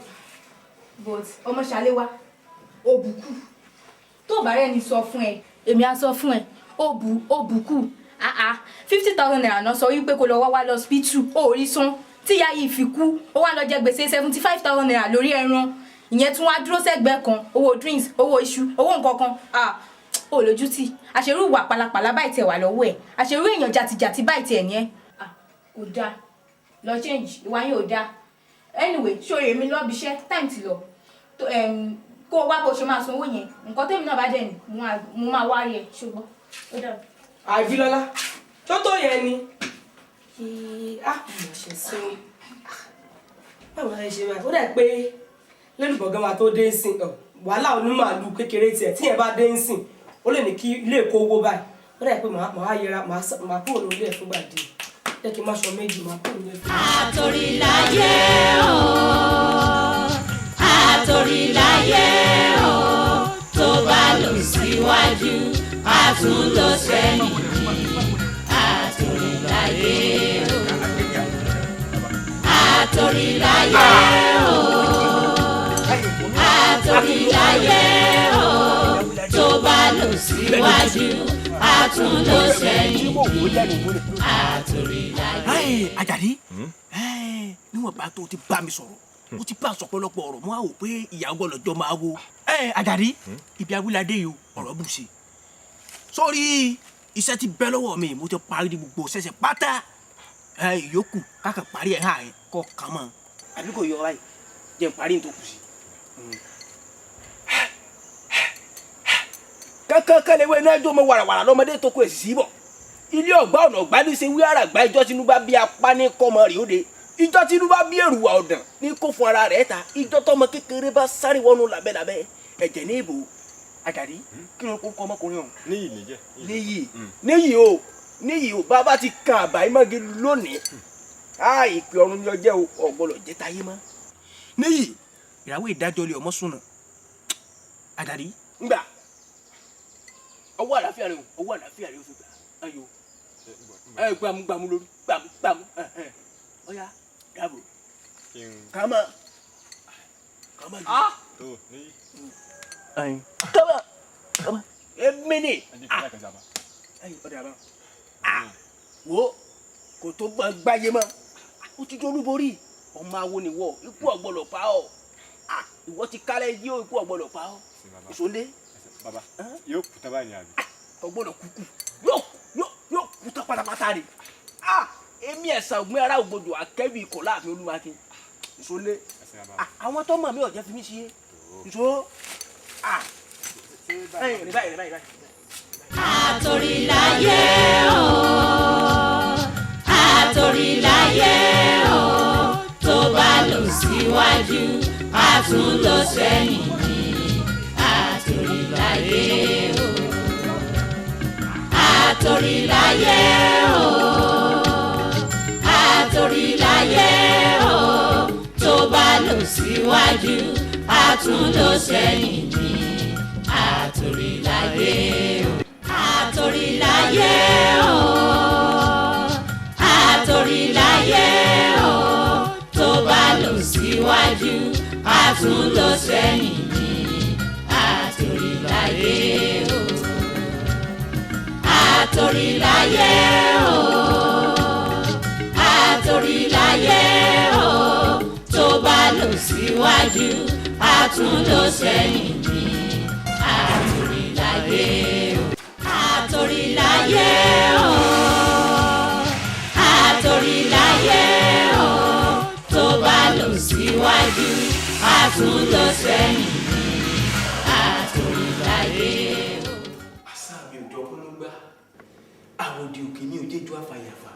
But ọmọ ṣàléwá òbùkù, tó bá rẹ́ni sọ fún ẹ, èmi á sọ fún ẹ. Òbù òbùkù, ah ah, ₦50,000 náà sọ wípé kó lọ wá wá lọ hospital, ó rí san tíya yìí fi kú. Ó wá lọ jẹ gbèsè ₦75,000 lórí ẹran. Ìyẹn tún wá dúró sẹ́gbẹ̀ẹ́ kan, owó drinks, owó iṣu, owó nǹkan kan. Ah, ó lójú tì. Àṣerú ìwà pálapàla báyìí tiẹ̀ wà lọ́wọ́ ẹ̀, àṣerú èèyàn jàtìjàtì báyìí tiẹ̀ ní ẹ́. Ah, kò dáa, lọ change ìwà yín, ò dáa. Anyway, ṣòro èmi lọ́bi iṣẹ́, time ti lọ. Kó o wá bó ṣe máa sanwó yẹn. Nǹkan tèmi náà bá dẹ̀ ní, mo máa wá rí ẹ, ṣùgbọ́n ó dáa. Àìfilọ́lá tó tó yẹn ni kí á mọ̀ ṣe sí i. Báwo la ṣe báyìí? Ó dẹ̀ pé lẹ́nubọ̀ gan máa tó dé sí ọ. Wàhálà onímàálù kékeré tiẹ̀ tí yẹn bá dé ń sìn, ó lè ní kí ilé èkó owó báyìí. Ó dà pé màá yẹra, màá kúrò lórí ẹ̀ fúngbà díẹ̀. Jẹ́ kí n má ṣọ méjì, màá kúrò lórí ẹ̀ fúngbà díẹ̀. Àtòríláyé o, àtòríláyé o, tó bá lọ síwájú, a tún lọ sẹ́yìn ní. Àtòríláyé o, àtòríláyé o, àtòríláyé o, tó bá lọ síwájú, a tún lọ sẹ́yìn ní. Àtòríláyé. Àjàdí, níwọ̀n bá tó ti bá mi sọ̀rọ̀, ó ti bá sọ̀pọ̀lọpọ̀ ọ̀rọ̀, mo á wò pé ìyàwó ọlọ́jọ́ máa wo. Àjàdí, ibi awíládé yìí ọ̀rọ̀ bù sí. Sórí iṣẹ́ ti bẹ́ lọ́wọ́ mi, mo ti parí gbogbo ṣẹ̀ṣẹ̀ pátá. Ìyókù kákan parí ẹ̀ hàn kọ́ kàn mọ́. Àbí kò yọ báyìí, jẹ́ n parí ní tó kù sí. Kankan kan lè wé iná jó mọ wàràwàrà lọ́mọdé tó kó èsì sí bọ̀. Ilé ọ̀gbá ọ̀nà ọ̀gbá ní ṣe wí àràgbá ìjọ tinú bá bí apá ní kọ́mọ rè ó de. Ìjọ tinú bá bí èrùwà ọ̀dàn ní kó fún ara rẹ̀ ta. Ìjọ tọmọ kékeré bá sáré wọnú làbẹ́làbẹ́ ẹ̀jẹ̀ ní ìbò. Àjàdí, kí ló kó kọ́ ọmọkùnrin ọ̀hún? Níyì níjẹ́. Níyì, níyì o, níyì o, bàbá ti kan àbá ìmọ̀gi lónìí. Á ìpè ọ̀run ni ọjẹ́ o, ọ̀gbọ́dọ̀ jẹ́ táyé mọ́. Níyì, ìràwọ̀ ìdájọ́ lé ọmọ sùnà. Àjàdí, ngbà. Ọwọ́ àlàáfíà rẹ o, ọwọ́ àlàáfíà rẹ o fi gbà. Ayo. Ẹ gbàmú gbàmú lórí, gbàmú gbàmú. Ọya, dáàbò. Kàmá. Kàmá jù. Tó níyì. Ayin. Kàmá. Kàmá. Èmi ni. Ayin, ọ̀dà bá. Wo kò tó gbáyé mọ́. Ó ti jẹ́ olúborí. Ọmọ awo ni wọ, ikú ọ̀gbọ́dọ̀ pa ọ́. Ìwọ ti kálẹ̀ yí o, ikú ọ̀gbọ́dọ̀ pa ọ́. Ìṣòlé. Bàbá, yóò kú tán báyìí ni àbí? Kò gbọ́dọ̀ kúkú. Yóò kú tán pátápátá ni. Èmi ẹ̀sà ògbìn ará ògbódò akẹ́wì ikọ̀ láàfin Olúwakin. Ìṣòlé. Àwọn tó mọ̀ mí ọ̀jẹ̀ fi mí ṣe. Ìṣó. Rìn báyìí, rìn báyìí, rìn báyìí. Àtòríláyé o, àtòríláyé o, tó bá lọ síwájú, a tún lọ sẹ́yìn ní. Àtòríláyé o, àtòríláyé o, àtòríláyé o, tó bá lọ síwájú, a tún lọ sẹ́yìn ní. Àtòríláyé o, àtòríláyé o, àtòríláyé o, tó bá lọ síwájú, a tún lọ sẹ́yìn ní. Àtòríláyé o, àtòríláyé o, àtòríláyé o, tó bá lọ síwájú, a tún lọ sẹ́yìn ní. Àtòríláyé o, àtòríláyé o, àtòríláyé o, tó bá lọ síwájú, a tún lọ sẹ́yìn ní. Àtòríláyé o. Àṣà mi ò jọ kó ló gbá. Àwòdì òkè ní òjèjú àfàyàfà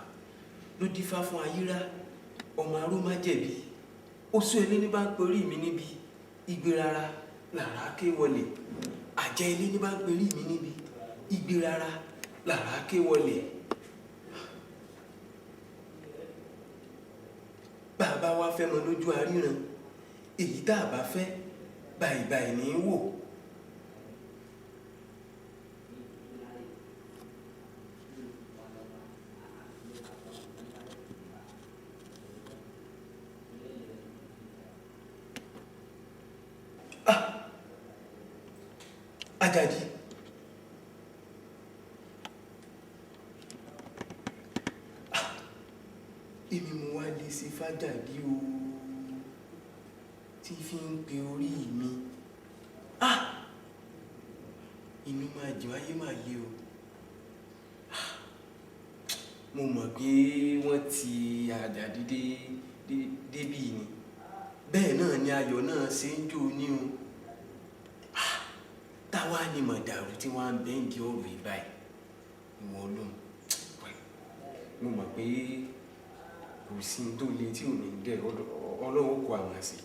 ló dífá fún ayíra ọmọ aró má jẹ̀bi. Ó sún ilé ní bá ń perí mi níbi igbe rárá làrá ké wọlé. Àjẹ́ ilé ní bá ń perí mi níbi igbe rárá làrá ké wọlé. Bàbá wa fẹ́ mọ lójú aríran, èyí tá a bá fẹ́ bàìbàì ní í wò. Àjàdí. Èmi mo wá lè ṣe fàjàdí o tí fi ń pe orí mi. Inú máa jìn, ayé máa le o. Mo mọ̀ pé wọ́n ti Àjàdí débì ni. Bẹ́ẹ̀ náà ni ayọ̀ náà ṣe ń jó ní o. Táwa ni mọ̀dàrú tí wọ́n á bẹ́ǹdì ọ̀rọ̀ yìí báyìí. Ìwọ Ọlọ́run, mo mọ̀ pé kò sí ní tó le tí ò ní dẹ̀, Ọlọ́run kó àwọn àṣẹ.